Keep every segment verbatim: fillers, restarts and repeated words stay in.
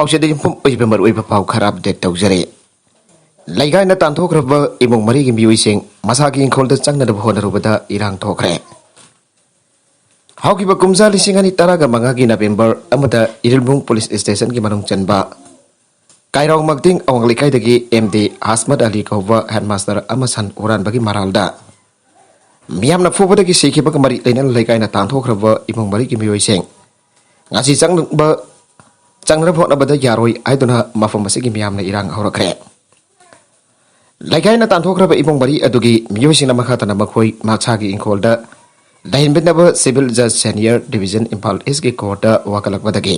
ꯄꯥꯎꯆꯦꯗ ꯌꯨꯝꯐꯝ ꯑꯣꯏꯕ ꯃꯔꯨꯑꯣꯏꯕ ꯄꯥꯎ ꯈꯔ ꯑꯞꯗꯦꯠ ꯇꯧꯖꯔꯤ꯫ ꯂꯩꯀꯥꯏꯅ ꯇꯥꯟꯊꯣꯛꯈ꯭ꯔꯕ ꯏꯃꯨꯡ ꯃꯔꯤꯒꯤ ꯃꯤꯑꯣꯏꯁꯤꯡ ꯃꯁꯥꯒꯤ ꯏꯪꯈꯣꯜꯗ ꯆꯪꯅꯅꯕ ꯍꯣꯠꯅꯔꯨꯕꯗ ꯏꯔꯥꯡ ꯊꯣꯛꯈ꯭ꯔꯦ꯫ ꯍꯧꯈꯤꯕ ꯀꯨꯝꯖꯥ ꯂꯤꯁꯤꯡ ꯑꯅꯤ ꯇꯔꯥꯒ ꯃꯉꯥꯒꯤ ꯅꯕꯦꯝꯕꯔ ꯑꯃꯗ ꯏꯔꯤꯜꯕꯨꯡ ꯄꯨꯂꯤꯁ ꯁ꯭ꯇꯦꯁꯟꯒꯤ ꯃꯅꯨꯡ ꯆꯟꯕ ꯀꯥꯏꯔꯥꯎ ꯃꯛꯇꯤꯡ ꯑꯋꯥꯡ ꯂꯩꯀꯥꯏꯗꯒꯤ ꯑꯦꯝ ꯗꯤ ꯍꯥꯁꯃꯠ ꯑꯂꯤ ꯀꯧꯕ ꯍꯦꯗꯃꯥꯁꯇꯔ ꯑꯃ ꯁꯟ ꯍꯨꯔꯥꯟꯕꯒꯤ ꯃꯔꯥꯜꯗ ꯃꯤꯌꯥꯝꯅ ꯐꯨꯕꯗꯒꯤ ꯁꯤꯈꯤꯕꯒ ꯃꯔꯤ ꯂꯩꯅꯅ ꯂꯩꯀꯥꯏꯅ ꯇꯥꯟꯊꯣꯛꯈ꯭ꯔꯕ ꯏꯃꯨꯡ ꯃꯔꯤꯒꯤ ꯃꯤꯑꯣꯏꯁꯤꯡ ꯉꯁꯤ ꯆꯪꯕ, ꯆꯪꯅꯕ ꯍꯣꯠꯅꯕꯗ ꯌꯥꯔꯣꯏ ꯍꯥꯏꯗꯨꯅ ꯃꯐꯝ ꯑꯁꯤꯒꯤ ꯃꯤꯌꯥꯝꯅ ꯏꯔꯥꯡ ꯍꯧꯔꯛꯈ꯭ꯔꯦ꯫ ꯂꯩꯀꯥꯏꯅ ꯇꯥꯟꯊꯣꯛꯈ꯭ꯔꯕ ꯏꯃꯨꯡ ꯃꯔꯤ ꯑꯗꯨꯒꯤ ꯃꯤꯑꯣꯏꯁꯤꯡꯅ ꯃꯈꯥ ꯇꯥꯅ ꯃꯈꯣꯏ ꯃꯁꯥꯒꯤ ꯏꯪꯈꯣꯜꯗ ꯂꯩꯍꯟꯕꯤꯅꯕ ꯁꯤꯚꯤꯜ ꯖꯁ ꯁꯦꯅꯤꯌꯔ ꯗꯤꯚꯤꯖꯟ ꯏꯝꯐꯥꯜ ꯏꯁꯀꯤ ꯀꯣꯔꯠꯇ ꯋꯥꯀꯠꯂꯛꯄꯗꯒꯤ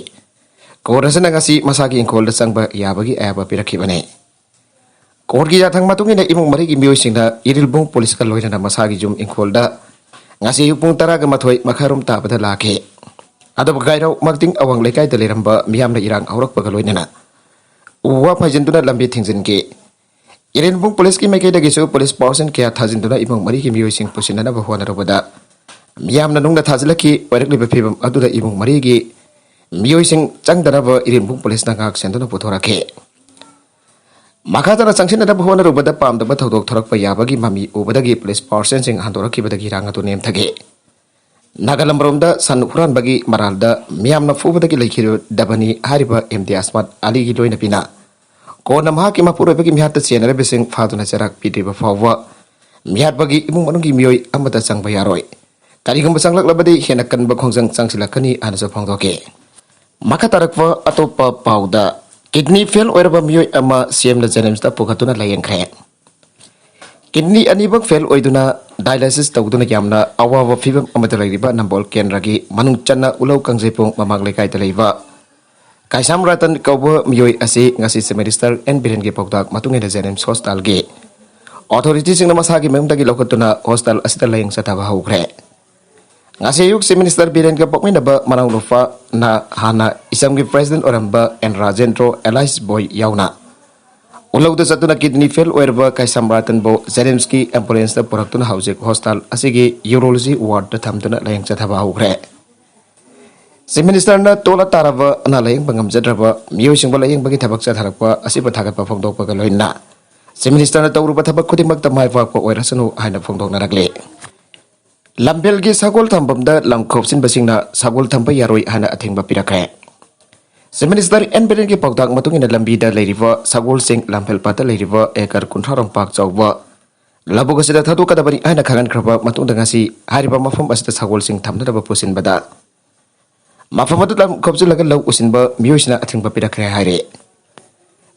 ꯀꯣꯔꯠ ꯑꯁꯤꯅ ꯉꯁꯤ ꯃꯁꯥꯒꯤ ꯏꯪꯈꯣꯜꯗ ꯆꯪꯕ ꯌꯥꯕꯒꯤ ꯑꯌꯥꯕ ꯄꯤꯔꯛꯈꯤꯕꯅꯤ꯫ ꯀꯣꯔꯠꯀꯤ ꯌꯥꯊꯪ ꯃꯇꯨꯡ ꯏꯟꯅ ꯏꯃꯨꯡ ꯃꯔꯤꯒꯤ ꯃꯤꯑꯣꯏꯁꯤꯡꯅ ꯏꯔꯤꯜꯕꯨꯡ ꯄꯨꯂꯤꯁꯀ ꯂꯣꯏꯅꯅ ꯃꯁꯥꯒꯤ ꯌꯨꯝ ꯏꯪꯈꯣꯜꯗ ꯉꯁꯤ ꯑꯌꯨꯛ ꯄꯨꯡ ꯇꯔꯥꯒ ꯃꯥꯊꯣꯏ ꯃꯈꯥꯏꯔꯣꯝ ꯇꯥꯕꯗ ꯂꯥꯛꯈꯤ꯫ ꯑꯗꯨꯕꯨ ꯀꯥꯏꯔꯧ ꯃꯛꯇꯤꯡ ꯑꯋꯥꯡ ꯂꯩꯀꯥꯏꯗ ꯂꯩꯔꯝꯕ ꯃꯤꯌꯥꯝꯅ ꯏꯔꯥꯡ ꯍꯧꯔꯛꯄꯒ ꯂꯣꯏꯅꯅ ꯎ ꯋꯥ ꯐꯩꯖꯤꯟꯗꯨꯅ ꯂꯝꯕꯤ ꯊꯤꯡꯖꯤꯟꯈꯤ꯫ ꯏꯔꯤꯜꯕꯨꯡ ꯄꯨꯂꯤꯁꯀꯤ ꯃꯥꯏꯀꯩꯗꯒꯤꯁꯨ ꯄꯨꯂꯤꯁ ꯄꯥꯔꯁꯟ ꯀꯌꯥ ꯊꯥꯖꯤꯟꯗꯨꯅ ꯏꯃꯨꯡ ꯃꯔꯤꯒꯤ ꯃꯤꯑꯣꯏꯁꯤꯡ ꯄꯨꯁꯤꯟꯅꯅꯕ ꯍꯣꯠꯅꯔꯨꯕꯗ ꯃꯤꯌꯥꯝꯅ ꯅꯨꯡꯅ ꯊꯥꯖꯤꯜꯂꯛꯈꯤ꯫ ꯑꯣꯏꯔꯛꯂꯤꯕ ꯐꯤꯕꯝ ꯑꯗꯨꯗ ꯏꯃꯨꯡ ꯃꯔꯤꯒꯤ ꯃꯤꯑꯣꯏꯁꯤꯡ ꯆꯪꯗꯅꯕ ꯏꯔꯤꯜꯕꯨꯡ ꯄꯨꯂꯤꯁꯅ ꯉꯥꯛ ꯁꯦꯟꯗꯨꯅ ꯄꯨꯊꯣꯔꯛꯈꯤ꯫ ꯃꯈꯥ ꯇꯥꯅ ꯆꯪꯁꯤꯟꯅꯅꯕ ꯍꯣꯠꯅꯔꯨꯕꯗ ꯄꯥꯝꯗꯕ ꯊꯧꯗꯣꯛ ꯊꯣꯔꯛꯄ ꯌꯥꯕꯒꯤ ꯃꯃꯤ ꯎꯕꯗꯒꯤ ꯄꯨꯂꯤꯁ ꯄꯥꯔꯁꯟꯁꯤꯡ ꯍꯟꯗꯣꯔꯛꯈꯤꯕꯗꯒꯤ ꯏꯔꯥꯡ ꯑꯗꯨ ꯅꯦꯝꯊꯈꯤ꯫ ꯅꯥꯒꯥꯂꯝꯔꯣꯝꯗ ꯁꯟ ꯍꯨꯔꯥꯟꯕꯒꯤ ꯃꯔꯥꯜꯗ ꯃꯤꯌꯥꯝꯅ ꯐꯨꯕꯗꯒꯤ ꯂꯩꯈꯤꯗꯕꯅꯤ ꯍꯥꯏꯔꯤꯕ ꯑꯦꯝ ꯗꯤ ꯑꯁꯃꯠ ꯑꯂꯤꯒꯤ ꯂꯣꯏꯅꯕꯤꯅ ꯀꯣꯟꯅ ꯃꯍꯥꯛꯀꯤ ꯃꯄꯨꯔꯣꯏꯕꯒꯤ ꯃꯤꯍꯥꯠꯇ ꯆꯦꯟꯅꯔꯤꯕꯁꯤꯡ ꯐꯥꯗꯨꯅ ꯆꯩꯔꯥꯛ ꯄꯤꯗ꯭ꯔꯤꯕ ꯐꯥꯎꯕ ꯃꯤꯍꯥꯠꯄꯒꯤ ꯏꯃꯨꯡ ꯃꯅꯨꯡꯒꯤ ꯃꯤꯑꯣꯏ ꯑꯃꯠꯇ ꯆꯪꯕ ꯌꯥꯔꯣꯏ꯫ ꯀꯔꯤꯒꯨꯝꯕ ꯆꯪꯂꯛꯂꯕꯗꯤ ꯍꯦꯟꯅ ꯀꯟꯕ ꯈꯣꯡꯖꯪ ꯆꯪꯁꯤꯜꯂꯛꯀꯅꯤ ꯍꯥꯏꯅꯁꯨ ꯐꯣꯡꯗꯣꯛꯈꯤ꯫ ꯃꯈꯥ ꯇꯥꯔꯛꯄ ꯑꯇꯣꯞꯄ ꯄꯥꯎꯗ, ꯀꯤꯗꯅꯤ ꯐꯦꯜ ꯑꯣꯏꯔꯕ ꯃꯤꯑꯣꯏ ꯑꯃ ꯁꯤ ꯑꯦꯝꯗ ꯖꯦꯅꯤꯝꯁꯇ ꯄꯨꯈꯠꯇꯨꯅ ꯂꯥꯌꯦꯡꯈ꯭ꯔꯦ꯫ ꯀꯤꯗꯅꯤ ꯑꯅꯤꯃꯛ ꯐꯦꯜ ꯑꯣꯏꯗꯨꯅ ꯗꯥꯏꯂꯥꯏꯁꯤꯁ ꯇꯧꯗꯨꯅ ꯌꯥꯝꯅ ꯑꯋꯥꯕ ꯐꯤꯕꯝ ꯑꯃꯗ ꯂꯩꯔꯤꯕ ꯅꯝꯕꯣꯜ ꯀꯦꯟꯗ꯭ꯔꯒꯤ ꯃꯅꯨꯡ ꯆꯟꯅ ꯎꯂꯧ ꯀꯥꯡꯖꯩꯄꯨꯡ ꯃꯃꯥꯡ ꯂꯩꯀꯥꯏꯗ ꯂꯩꯕ ꯀꯥꯏꯁꯥꯝ ꯔꯇꯟ ꯀꯧꯕ ꯃꯤꯑꯣꯏ ꯑꯁꯤ ꯉꯁꯤ ꯆꯤꯐ ꯃꯤꯅꯤꯁꯇꯔ ꯑꯦꯟ ꯕꯤꯔꯦꯟꯒꯤ ꯄꯥꯎꯇꯥꯛ ꯃꯇꯨꯡ ꯏꯟꯅ ꯖꯦꯅꯤꯝꯁ ꯍꯣꯁꯄꯤꯇꯥꯜꯒꯤ ꯑꯣꯊꯣꯔꯤꯇꯤꯁꯤꯡꯅ ꯃꯁꯥꯒꯤ ꯃꯌꯨꯝꯗꯒꯤ ꯂꯧꯈꯠꯇꯨꯅ ꯍꯣꯁꯄꯤꯇꯥꯜ ꯑꯁꯤꯗ ꯂꯥꯌꯦꯡ ꯆꯠꯊꯕ ꯍꯧꯈ꯭ꯔꯦ꯫ ꯉꯁꯤ ꯑꯌꯨꯛ ꯆꯤꯐ ꯃꯤꯅꯤꯁꯇꯔ ꯕꯤꯔꯦꯟꯒ ꯄꯣꯛꯃꯤꯟꯅꯕ ꯃꯅꯥꯎꯅꯨꯄꯥꯅ ꯍꯥꯟꯅ ꯏꯁꯝꯒꯤ ꯄ꯭ꯔꯦꯁꯤꯗꯦꯟꯠ ꯑꯣꯏꯔꯝꯕ ꯑꯦꯟ ꯔꯥꯖꯦꯟꯗ꯭ꯔꯣ ꯑꯦꯂꯥꯏꯁ ꯕꯣꯏ ꯌꯥꯎꯅ ꯎꯂꯧꯗ ꯆꯠꯇꯨꯅ ꯀꯤꯗꯅꯤ ꯐꯦꯜ ꯑꯣꯏꯔꯕ ꯀꯥꯏꯁꯥꯝ ꯔꯇꯟꯕꯨ ꯖꯦꯅꯤꯝꯁꯀꯤ ꯑꯦꯝꯕꯨꯂꯦꯟꯁꯇ ꯄꯨꯔꯛꯇꯨꯅ ꯍꯧꯖꯤꯛ ꯍꯣꯁꯄꯤꯇꯥꯜ ꯑꯁꯤꯒꯤ ꯌꯨꯔꯣꯂꯣꯖꯤ ꯋꯥꯔꯗꯇ ꯊꯝꯗꯨꯅ ꯂꯥꯌꯦꯡ ꯆꯠꯊꯕ ꯍꯧꯈ꯭ꯔꯦ꯫ Chief Ministerꯅ ꯇꯣꯂ ꯇꯥꯔꯕ ꯑꯅꯥ ꯂꯥꯌꯦꯡꯕ ꯉꯝꯖꯗ꯭ꯔꯕ ꯃꯤꯑꯣꯏꯁꯤꯡꯕꯨ ꯂꯥꯌꯦꯡꯕꯒꯤ ꯊꯕꯛ ꯆꯠꯊꯔꯛꯄ ꯑꯁꯤꯕꯨ ꯊꯥꯒꯠꯄ ꯐꯣꯡꯗꯣꯛꯄꯒ ꯂꯣꯏꯅꯅ Chief Ministerꯅ ꯇꯧꯔꯨꯕ ꯊꯕꯛ ꯈꯨꯗꯤꯡꯃꯛꯇ ꯃꯥꯏ ꯄꯥꯛꯄ ꯑꯣꯏꯔꯁꯅꯨ ꯍꯥꯏꯅ ꯐꯣꯡꯗꯣꯛꯅꯔꯛꯂꯤ꯫ ꯂꯝꯐꯦꯜꯒꯤ ꯁꯒꯣꯜ ꯊꯝꯐꯝꯗ ꯂꯝ ꯈꯣꯞꯆꯤꯟꯕꯁꯤꯡꯅ ꯁꯒꯣꯜ ꯊꯝꯕ ꯌꯥꯔꯣꯏ ꯍꯥꯏꯅ ꯑꯊꯤꯡꯕ ꯄꯤꯔꯛꯈ꯭ꯔꯦ꯫ Chief Minister ꯑꯦꯟ ꯕꯤꯔꯦꯟꯒꯤ ꯄꯥꯎꯇꯥꯛ ꯃꯇꯨꯡ ꯏꯟꯅ ꯂꯝꯕꯤꯗ ꯂꯩꯔꯤꯕ ꯁꯒꯣꯜꯁꯤꯡ ꯂꯝꯐꯦꯜ ꯄꯥꯠꯇ ꯂꯩꯔꯤꯕ acre ꯀꯨꯟꯊ꯭ꯔꯥ ꯔꯣꯝ ꯄꯥꯛ ꯆꯥꯎꯕ ꯂꯧꯕꯨꯛ ꯑꯁꯤꯗ ꯊꯥꯗꯣꯛꯀꯗꯕꯅꯤ ꯍꯥꯏꯅ ꯈꯪꯍꯟꯈ꯭ꯔꯕ ꯃꯇꯨꯡꯗ ꯉꯁꯤ ꯍꯥꯏꯔꯤꯕ ꯃꯐꯝ ꯑꯁꯤꯗ ꯁꯒꯣꯜꯁꯤꯡ ꯊꯝꯅꯅꯕ ꯄꯨꯁꯤꯟꯕꯗ ꯃꯐꯝ ꯑꯗꯨ ꯂꯝ ꯈꯣꯞꯆꯤꯜꯂꯒ ꯂꯧ ꯎꯁꯤꯟꯕ ꯃꯤꯑꯣꯏꯁꯤꯡꯅ ꯑꯊꯤꯡꯕ ꯄꯤꯔꯛꯈ꯭ꯔꯦ ꯍꯥꯏꯔꯤ꯫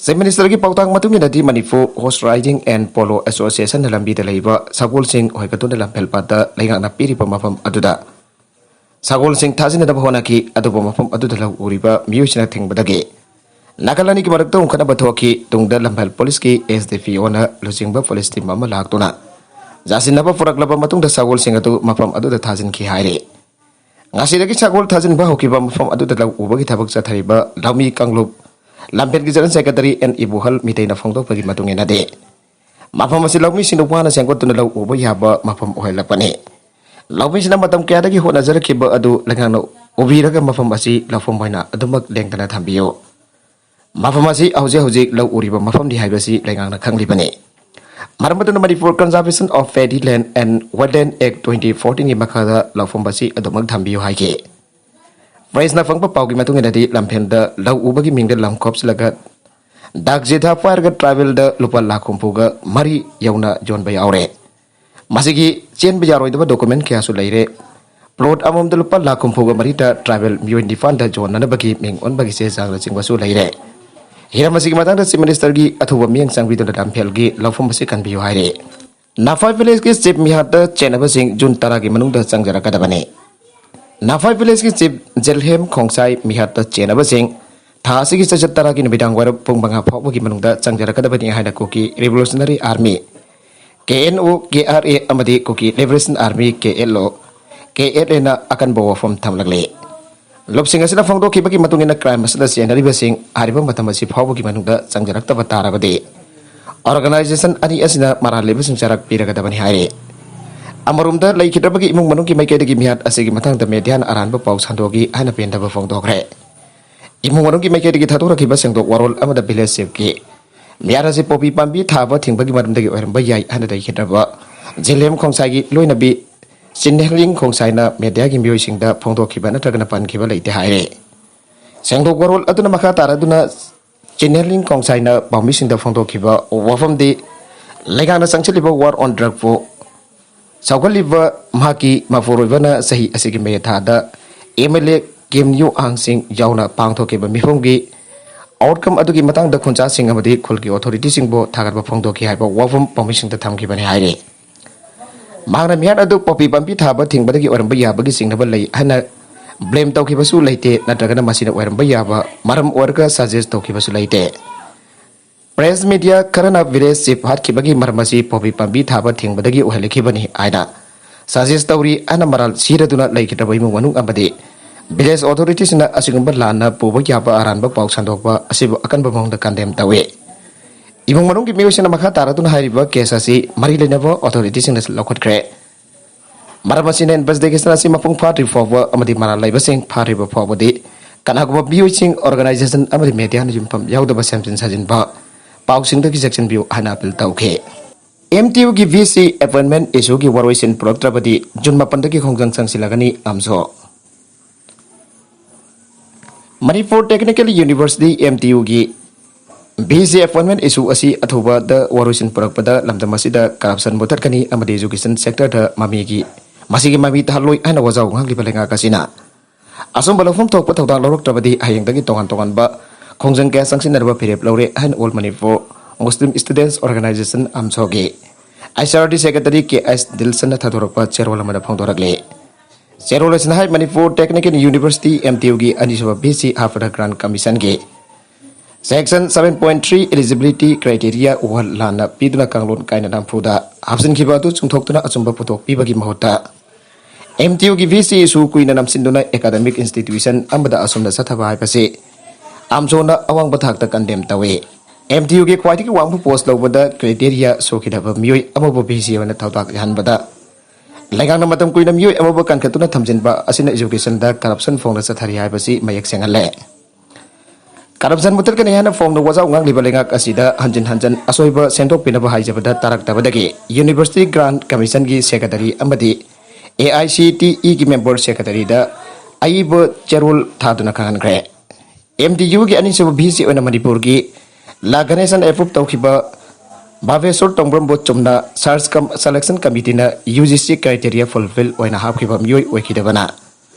Chief Ministerꯒꯤ ꯄꯥꯎꯇꯥꯛ ꯃꯇꯨꯡ ꯏꯟꯅꯗꯤ Manipur Horse Riding and Polo Associationꯅ ꯂꯝꯕꯤꯗ ꯂꯩꯕ ꯁꯒꯣꯜꯁꯤꯡ ꯍꯣꯏꯒꯠꯇꯨꯅ ꯂꯝꯐꯦꯜ ꯄꯥꯠꯇ ꯂꯩꯉꯥꯛꯅ ꯄꯤꯔꯤꯕ ꯃꯐꯝ ꯑꯗꯨꯗ ꯁꯒꯣꯜꯁꯤꯡ ꯊꯥꯖꯤꯟꯅꯗꯕ ꯍꯣꯠꯅꯈꯤ꯫ ꯑꯗꯨꯕꯨ ꯃꯐꯝ ꯑꯗꯨꯗ ꯂꯧ ꯎꯔꯤꯕ ꯃꯤꯑꯣꯏꯁꯤꯡꯅ ꯊꯤꯡꯕꯗꯒꯤ ꯅꯥꯀꯜ ꯑꯅꯤꯒꯤ ꯃꯔꯛꯇ ꯎꯪꯈꯠꯅꯕ ꯊꯣꯛꯈꯤ꯫ ꯇꯨꯡꯗ ꯂꯝꯐꯦꯜ ꯄꯨꯂꯤꯁꯀꯤ SDPOꯅ ꯂꯨꯆꯤꯡꯕ ꯄꯨꯂꯤꯁ ꯇꯤꯝ ꯑꯃ ꯂꯥꯛꯇꯨꯅ ꯌꯥꯁꯤꯟꯅꯕ ꯄꯨꯔꯛꯂꯕ ꯃꯇꯨꯡꯗ ꯁꯒꯣꯜꯁꯤꯡ ꯑꯗꯨ ꯃꯐꯝ ꯑꯗꯨꯗ ꯊꯥꯖꯤꯟꯈꯤ ꯍꯥꯏꯔꯤ꯫ ꯉꯁꯤꯗꯒꯤ ꯁꯒꯣꯜ ꯊꯥꯖꯤꯟꯕ ꯍꯧꯈꯤꯕ ꯃꯐꯝ ꯑꯗꯨꯗ ꯂꯧ ꯎꯕꯒꯤ ꯊꯕꯛ ꯆꯠꯊꯔꯤꯕ ꯂꯧꯃꯤ ꯀꯥꯡꯂꯨꯞ ꯂꯝꯐꯦꯜꯒꯤ General Secretary ꯑꯦꯟ ꯏꯕꯣꯍꯜ ꯃꯤꯇꯩꯅ ꯐꯣꯡꯗꯣꯛꯄꯒꯤ ꯃꯇꯨꯡ ꯏꯟꯅꯗꯤ, ꯃꯐꯝ ꯑꯁꯤ ꯂꯧꯃꯤꯁꯤꯡꯅ ꯋꯥꯅ ꯁꯦꯝꯒꯠꯇꯨꯅ ꯂꯧ ꯎꯕ ꯌꯥꯕ ꯃꯐꯝ ꯑꯣꯏꯍꯜꯂꯛꯄꯅꯤ꯫ ꯂꯧꯃꯤꯁꯤꯡꯅ ꯃꯇꯝ ꯀꯌꯥꯗꯒꯤ ꯍꯣꯠꯅꯖꯔꯛꯈꯤꯕ ꯑꯗꯨ ꯂꯩꯉꯥꯛꯅ ꯎꯕꯤꯔꯒ ꯃꯐꯝ ꯑꯁꯤ ꯂꯧꯐꯝ ꯑꯣꯏꯅ ꯑꯗꯨꯃꯛ ꯂꯦꯡꯗꯅ ꯊꯝꯕꯤꯌꯨ꯫ ꯃꯐꯝ ꯑꯁꯤ ꯍꯧꯖꯤꯛ ꯍꯧꯖꯤꯛ ꯂꯧ ꯎꯔꯤꯕ ꯃꯐꯝꯅꯤ ꯍꯥꯏꯕꯁꯤ ꯂꯩꯉꯥꯛꯅ ꯈꯪꯂꯤꯕꯅꯤ꯫ ꯃꯔꯝ ꯑꯗꯨꯅ Manipur Conservation of Paddy Land and Wetland Act twenty fourteen ꯒꯤ ꯃꯈꯥꯗ ꯂꯧꯐꯝ ꯑꯁꯤ ꯑꯗꯨꯃꯛ ꯊꯝꯕꯤꯌꯨ ꯍꯥꯏꯈꯤ꯫ Pressꯅ ꯐꯪꯕ ꯄꯥꯎꯒꯤ ꯃꯇꯨꯡ ꯏꯟꯅꯗꯤ, ꯂꯝꯐꯦꯜꯗ ꯂꯧ ꯎꯕꯒꯤ ꯃꯤꯡꯗ ꯂꯝ ꯈꯣꯞꯆꯤꯜꯂꯒ ꯗꯥꯛ ꯖꯤꯊꯥ ꯄꯥꯏꯔꯒ tribal ꯗ ꯂꯨꯄꯥ ꯂꯥꯈ ꯍꯨꯝꯐꯨꯒ ꯃꯔꯤ ꯌꯧꯅ ꯌꯣꯟꯕ ꯌꯥꯎꯔꯦ꯫ ꯃꯁꯤꯒꯤ ꯆꯦꯟꯕ ꯌꯥꯔꯣꯏꯗꯕ document ꯀꯌꯥꯁꯨ ꯂꯩꯔꯦ꯫ Plot ꯑꯃꯃꯝꯗ ꯂꯨꯄꯥ ꯂꯥꯈ ꯍꯨꯝꯐꯨꯒ ꯃꯔꯤꯗ tribal ꯃꯤꯑꯣꯏ ꯅꯤꯄꯥꯟꯗ ꯌꯣꯟꯅꯅꯕꯒꯤ ꯃꯤꯡ ꯑꯣꯟꯕꯒꯤ ꯆꯦ ꯆꯥꯡꯅꯆꯤꯡꯕꯁꯨ ꯂꯩꯔꯦ꯫ ꯍꯤꯔꯝ ꯑꯁꯤꯒꯤ ꯃꯇꯥꯡꯗ Chief Ministerꯒꯤ ꯑꯊꯨꯕ ꯃꯤꯠꯌꯦꯡ ꯆꯪꯕꯤꯗꯨꯅ ꯂꯝꯐꯦꯜꯒꯤ ꯂꯧꯐꯝ ꯑꯁꯤ ꯀꯟꯕꯤꯌꯨ ꯍꯥꯏꯔꯤ꯫ ꯅꯐꯥꯏ villageꯀꯤ chief ꯃꯤꯍꯥꯠꯇ ꯆꯦꯟꯅꯕꯁꯤꯡ June ꯇꯔꯥꯒꯤ ꯃꯅꯨꯡꯗ ꯆꯪꯖꯔꯛꯀꯗꯕꯅꯤ꯫ ꯅꯐꯥꯏ villageꯀꯤ chief ꯖꯦꯜꯍꯦꯝ ꯈꯣꯡꯁꯥꯏ ꯃꯤꯍꯥꯠꯇ ꯆꯦꯟꯅꯕꯁꯤꯡ ꯊꯥ ꯑꯁꯤꯒꯤ ꯆꯩꯆꯠ ꯇꯔꯥꯒꯤ ꯅꯨꯃꯤꯗꯥꯡ ꯋꯥꯏꯔꯝ ꯄꯨꯡ ꯃꯉꯥ ꯐꯥꯎꯕꯒꯤ ꯃꯅꯨꯡꯗ ꯆꯪꯖꯔꯛꯀꯗꯕꯅꯤ ꯍꯥꯏꯅ ꯀꯨꯀꯤ Revolutionary Army, KNO, KRA ꯑꯃꯗꯤ Kuki Liberation Army, KLO, KLAꯅ ꯑꯀꯟꯕ ꯋꯥꯐꯝ ꯊꯝꯂꯛꯂꯤ꯫ ꯂꯨꯞꯁꯤꯡ ꯑꯁꯤꯅ ꯐꯣꯡꯗꯣꯛꯈꯤꯕꯒꯤ ꯃꯇꯨꯡ ꯏꯟꯅ, crime ꯑꯁꯤꯗ ꯆꯦꯟꯅꯔꯤꯕꯁꯤꯡ ꯍꯥꯏꯔꯤꯕ ꯃꯇꯝ ꯑꯁꯤ ꯐꯥꯎꯕꯒꯤ ꯃꯅꯨꯡꯗ ꯆꯪꯖꯔꯛꯇꯕ ꯇꯥꯔꯕꯗꯤ, organization ꯑꯅꯤ ꯑꯁꯤꯅ ꯃꯔꯥꯜ ꯂꯩꯕꯁꯤꯡ ꯆꯔꯥꯛ ꯄꯤꯔꯒꯗꯕꯅꯤ ꯍꯥꯏꯔꯤ꯫ ꯑꯃꯔꯣꯝꯗ, ꯂꯩꯈꯤꯗ꯭ꯔꯕꯒꯤ ꯏꯃꯨꯡ ꯃꯅꯨꯡꯒꯤ ꯃꯥꯏꯀꯩꯗꯒꯤ ꯃꯤꯍꯥꯠ ꯑꯁꯤꯒꯤ ꯃꯇꯥꯡꯗ ꯃꯦꯗꯤꯌꯥꯅ ꯑꯔꯥꯟꯕ ꯄꯥꯎ ꯁꯟꯗꯣꯛꯏ ꯍꯥꯏꯅ ꯄꯦꯟꯗꯕ ꯐꯣꯡꯗꯣꯛꯈ꯭ꯔꯦ꯫ ꯏꯃꯨꯡ ꯃꯅꯨꯡꯒꯤ ꯃꯥꯏꯀꯩꯗꯒꯤ ꯊꯥꯗꯣꯔꯛꯈꯤꯕ ꯁꯦꯡꯗꯣꯛ ꯋꯥꯔꯣꯜ ꯑꯃꯗ ꯚꯤꯂꯦꯖ ꯆꯤꯐꯀꯤ ꯃꯤꯍꯥꯠ ꯑꯁꯤ ꯄꯣꯄꯤ ꯄꯥꯝꯕꯤ ꯊꯥꯕ ꯊꯤꯡꯕꯒꯤ ꯃꯔꯝꯗꯒꯤ ꯑꯣꯏꯔꯝꯕ ꯌꯥꯏ ꯍꯥꯏꯅ ꯂꯩꯈꯤꯗ꯭ꯔꯕ ꯖꯦꯂꯦꯝ ꯈꯣꯡꯁꯥꯏꯒꯤ ꯂꯣꯏꯅꯕꯤ ꯆꯤꯟꯍꯦꯂꯤꯡ ꯈꯣꯡꯁꯥꯏꯅ ꯃꯦꯗꯤꯌꯥꯒꯤ ꯃꯤꯑꯣꯏꯁꯤꯡꯗ ꯐꯣꯡꯗꯣꯛꯈꯤꯕ ꯅꯠꯇ꯭ꯔꯒꯅ ꯄꯟꯈꯤꯕ ꯂꯩꯇꯦ ꯍꯥꯏꯔꯦ꯫ ꯁꯦꯡꯗꯣꯛ ꯋꯥꯔꯣꯜ ꯑꯗꯨꯅ ꯃꯈꯥ ꯇꯥꯔꯗꯨꯅ ꯆꯤꯟꯍꯦꯂꯤꯡ ꯈꯣꯡꯁꯥꯏꯅ ꯄꯥꯎꯃꯤꯁꯤꯡꯗ ꯐꯣꯡꯗꯣꯛꯈꯤꯕ ꯋꯥꯐꯝꯗꯤ, ꯂꯩꯉꯥꯛꯅ ꯆꯪꯁꯤꯜꯂꯤꯕ war on drugꯄꯨ ꯁꯧꯒꯠꯂꯤꯕ ꯃꯍꯥꯛꯀꯤ ꯃꯄꯨꯔꯣꯏꯕꯅ ꯆꯍꯤ ꯑꯁꯤꯒꯤ ꯃꯦ ꯊꯥꯗ ꯑꯦꯝ ꯑꯦꯜ ꯑꯦ ꯀꯤꯝ ꯌꯨ ꯑꯥꯡꯁꯤꯡ ꯌꯥꯎꯅ ꯄꯥꯡꯊꯣꯛꯈꯤꯕ ꯃꯤꯐꯝꯒꯤ outcome ꯑꯗꯨꯒꯤ ꯃꯇꯥꯡꯗ ꯈꯨꯟꯖꯥꯁꯤꯡ ꯑꯃꯗꯤ ꯈꯨꯜꯒꯤ ꯑꯣꯊꯣꯔꯤꯇꯤꯁꯤꯡꯕꯨ ꯊꯥꯒꯠꯄ ꯐꯣꯡꯗꯣꯛꯈꯤ ꯍꯥꯏꯕ ꯋꯥꯐꯝ ꯄꯥꯎꯃꯤꯁꯤꯡꯗ ꯊꯝꯈꯤꯕꯅꯤ ꯍꯥꯏꯔꯤ꯫ ꯃꯍꯥꯛꯅ ꯃꯤꯍꯥꯠ ꯑꯗꯨ ꯄꯣꯄꯤ ꯄꯥꯝꯕꯤ ꯊꯥꯕ ꯊꯤꯡꯕꯗꯒꯤ ꯑꯣꯏꯔꯝꯕ ꯌꯥꯕꯒꯤ ꯆꯤꯡꯅꯕ ꯂꯩ ꯍꯥꯏꯅ ꯕ꯭ꯂꯦꯝ ꯇꯧꯈꯤꯕꯁꯨ ꯂꯩꯇꯦ, ꯅꯠꯇ꯭ꯔꯒꯅ ꯃꯁꯤꯅ ꯑꯣꯏꯔꯝꯕ ꯌꯥꯕ ꯃꯔꯝ ꯑꯣꯏꯔꯒ ꯁꯖꯦꯁ ꯇꯧꯈꯤꯕꯁꯨ ꯂꯩꯇꯦ꯫ ꯄ꯭ꯔꯦꯁ ꯃꯤꯗꯤꯌꯥ ꯈꯔꯅ ꯚꯤꯂꯦꯖ ꯆꯤꯐ ꯍꯥꯠꯈꯤꯕꯒꯤ ꯃꯔꯝ ꯑꯁꯤ ꯄꯣꯄꯤ ꯄꯥꯝꯕꯤ ꯊꯥꯕ ꯊꯤꯡꯕꯗꯒꯤ ꯑꯣꯏꯍꯜꯂꯛꯈꯤꯕꯅꯤ ꯍꯥꯏꯅ ꯁꯖꯦꯁ ꯇꯧꯔꯤ ꯍꯥꯏꯅ ꯃꯔꯥꯜ ꯁꯤꯔꯗꯨꯅ ꯂꯩꯈꯤꯗ꯭ꯔꯕ ꯏꯃꯨꯡ ꯃꯅꯨꯡ ꯑꯃꯗꯤ ꯚꯤꯂꯦꯖ ꯑꯣꯊꯣꯔꯤꯇꯤꯁꯤꯡꯅ ꯑꯁꯤꯒꯨꯝꯕ ꯂꯥꯟꯅ ꯄꯨꯕ ꯌꯥꯕ ꯑꯔꯥꯟꯕ ꯄꯥꯎ ꯁꯟꯗꯣꯛꯄ ꯑꯁꯤꯕꯨ ꯑꯀꯟꯕ ꯃꯑꯣꯡꯗ ꯀꯟꯗꯦꯝ ꯇꯧꯏ꯫ ꯏꯃꯨꯡ ꯃꯅꯨꯡꯒꯤ ꯃꯤꯑꯣꯏꯁꯤꯡꯅ ꯃꯈꯥ ꯇꯥꯔꯗꯨꯅ ꯍꯥꯏꯔꯤꯕ ꯀꯦꯁ ꯑꯁꯤ ꯃꯔꯤ ꯂꯩꯅꯕ ꯑꯣꯊꯣꯔꯤꯇꯤꯁꯤꯡꯅ ꯂꯧꯈꯠꯈ꯭ꯔꯦ꯫ ꯃꯔꯝ ꯑꯁꯤꯅ ꯏꯟꯚꯦꯁꯇꯤꯒꯦꯁꯟ ꯑꯁꯤ ꯃꯄꯨꯡ ꯐꯥꯗ꯭ꯔꯤ ꯐꯥꯎꯕ ꯑꯃꯗꯤ ꯃꯔꯥꯜ ꯂꯩꯕꯁꯤꯡ ꯐꯥꯗ꯭ꯔꯤꯕ ꯐꯥꯎꯕꯗꯤ ꯀꯅꯥꯒꯨꯝꯕ ꯃꯤꯑꯣꯏꯁꯤꯡ, ꯑꯣꯔꯒꯅꯥꯏꯖꯦꯁꯟ ꯑꯃꯗꯤ ꯃꯦꯗꯤꯌꯥꯅ ꯌꯨꯝꯐꯝ ꯌꯥꯎꯗꯕ ꯁꯦꯝꯖꯤꯟ ꯁꯥꯖꯤꯟꯕ ꯄꯥꯎꯁꯤꯡꯗꯒꯤ ꯆꯦꯛꯁꯤꯟꯕꯤꯌꯨ ꯍꯥꯏꯅ ꯑꯄꯤꯜ ꯇꯧꯈꯤ꯫ ꯑꯦꯝ ꯇꯤ ꯌꯨꯒꯤ ꯚꯤ ꯁꯤ ꯑꯦꯄꯣꯏꯟꯃꯦꯟ ꯏꯁꯨꯒꯤ ꯋꯥꯔꯣꯏꯁꯤꯟ ꯄꯨꯔꯛꯇ꯭ꯔꯕꯗꯤ ꯖꯨꯟ ꯃꯥꯄꯟꯗꯒꯤ ꯈꯣꯡꯖꯪ ꯆꯪꯁꯤꯜꯂꯒꯅꯤ, AMSO. Manipur technical university, M T ꯌꯨꯒꯤ ꯚꯤ ꯁꯤ ꯑꯦꯄꯣꯏꯟꯃꯦꯟ ꯏꯁꯨ ꯑꯁꯤ ꯑꯊꯨꯕꯗ ꯋꯥꯔꯣꯏꯁꯤꯟ ꯄꯨꯔꯛꯄꯗ ꯂꯝꯗꯝ ꯑꯁꯤꯗ ꯀꯔꯞꯁꯟ ꯃꯨꯊꯠꯀꯅꯤ ꯑꯃꯗꯤ ꯏꯖꯨꯀꯦꯁꯟ ꯁꯦꯛꯇꯔꯗ ꯃꯃꯤꯒꯤ, ꯃꯁꯤꯒꯤ ꯃꯃꯤ ꯇꯥꯍꯜꯂꯣꯏ ꯍꯥꯏꯅ ꯋꯥꯖꯥꯎ ꯉꯥꯡꯂꯤꯕ ꯂꯩꯉꯥꯛ ꯑꯁꯤꯅ ꯑꯆꯨꯝꯕ ꯂꯧꯐꯝ ꯊꯣꯛꯄ ꯊꯧꯗꯥꯡ ꯂꯧꯔꯛꯇ꯭ꯔꯕꯗꯤ ꯍꯌꯦꯡꯗꯒꯤ ꯇꯣꯉꯥꯟ ꯇꯣꯉꯥꯟꯕ ꯈꯣꯡꯖꯪ ꯀꯌꯥ ꯆꯪꯁꯤꯟꯅꯅꯕ ꯐꯤꯔꯦꯞ ꯂꯧꯔꯦ ꯍꯥꯏꯅ all Manipur Muslim students organisation, ꯑꯝꯁꯣꯒꯤ H R D secretary K H ꯗꯤꯜꯁꯟꯅ ꯊꯥꯗꯣꯔꯛꯄ ꯆꯦꯔꯣꯜ ꯑꯃꯗ ꯐꯣꯡꯗꯣꯔꯛꯂꯤ꯫ ꯆꯦꯔꯣꯜ ꯑꯁꯤꯅ ꯍꯥꯏ, Manipur technical university, M T ꯌꯨꯒꯤ ꯑꯅꯤꯁꯨꯕ ꯚꯤ ꯁꯤ ꯍꯥꯞꯄꯗ ꯒ꯭ꯔꯥꯟ ꯀꯃꯤꯁꯟꯒꯤ section seven point three eligibility criteria ꯋꯥꯍꯜ ꯂꯥꯟꯅ ꯄꯤꯗꯨꯅ ꯀꯥꯡꯂꯣꯟ ꯀꯥꯏꯅ ꯅꯝꯐꯨꯗ ꯍꯥꯞꯆꯤꯟꯈꯤꯕ ꯑꯗꯨ ꯆꯨꯝꯊꯣꯛꯇꯨꯅ ꯑꯆꯨꯝꯕ ꯄꯨꯊꯣꯛꯄꯤꯕꯒꯤ ꯃꯍꯨꯠꯇ ꯑꯦꯝ ꯇꯤ ꯌꯨꯒꯤ ꯚꯤ ꯁꯤ ꯏꯁꯨ ꯀꯨꯏꯅ ꯅꯝꯁꯤꯟꯗꯨꯅ ꯑꯦꯀꯥꯗꯃꯤꯛ ꯏꯟꯁꯇꯤꯇ꯭ꯌꯨꯁꯟ ꯑꯃꯗ ꯑꯁꯨꯝꯅ ꯆꯠꯊꯕ ꯍꯥꯏꯕꯁꯤ ꯑꯝꯁꯣꯅ ꯑꯋꯥꯡꯕ ꯊꯥꯛꯇ ꯀꯟꯗꯦꯝ ꯇꯧꯏ꯫ ꯑꯦꯝ ꯇꯤ ꯌꯨꯒꯤ ꯈ꯭ꯋꯥꯏꯗꯒꯤ ꯋꯥꯡꯕ ꯄꯣꯁ ꯂꯧꯕꯗ ꯀ꯭ꯔꯥꯏꯇꯦꯔꯤꯌꯥ ꯁꯣꯛꯈꯤꯗꯕ ꯃꯤꯑꯣꯏ ꯑꯃꯕꯨ ꯚꯤ ꯁꯤ ꯑꯣꯏꯅ ꯊꯧꯗꯥꯡ ꯌꯥꯍꯟꯕꯗ ꯂꯩꯉꯥꯛꯅ ꯃꯇꯝ ꯀꯨꯏꯅ ꯃꯤꯑꯣꯏ ꯑꯃꯕꯨ ꯀꯟꯈꯠꯇꯨꯅ ꯊꯝꯖꯤꯟꯕ ꯑꯁꯤꯅ educationꯗ corruption ꯐꯣꯡꯅ ꯆꯠꯊꯔꯤ ꯍꯥꯏꯕꯁꯤ ꯃꯌꯦꯛ ꯁꯦꯡꯍꯜꯂꯦ꯫ Corruption ꯃꯨꯠꯊꯠꯀꯅꯤ ꯍꯥꯏꯅ ꯐꯣꯡꯅ ꯋꯥꯖꯥꯎ ꯉꯥꯡꯂꯤꯕ ꯂꯩꯉꯥꯛ ꯑꯁꯤꯗ ꯍꯟꯖꯤꯟ ꯍꯟꯖꯤꯟ ꯑꯁꯣꯏꯕ ꯁꯦꯝꯗꯣꯛꯄꯤꯅꯕ ꯍꯥꯏꯖꯕꯗ ꯇꯥꯔꯛꯇꯕꯗꯒꯤ University Grant Commissionꯒꯤ secretary ꯑꯃꯗꯤ AICTEꯒꯤ member secretaryꯗ ꯑꯏꯕ ꯆꯦꯔꯣꯜ ꯊꯥꯗꯨꯅ ꯈꯪꯍꯟꯈ꯭ꯔꯦ꯫ MDUꯒꯤ ꯑꯅꯤꯁꯨꯕ VC ꯑꯣꯏꯅ ꯃꯅꯤꯄꯨꯔꯒꯤ ꯂꯥ ꯒꯅꯦꯁꯟ approve ꯇꯧꯈꯤꯕ ꯚꯥꯕꯦꯁꯣꯔ ꯇꯣꯡꯕ꯭ꯔꯝꯕꯨ ꯆꯨꯝꯅ search cum selection committeeꯅ UGC criteria fulfill ꯑꯣꯏꯅ ꯍꯥꯞꯈꯤꯕ ꯃꯤꯑꯣꯏ ꯑꯣꯏꯈꯤꯗꯕꯅ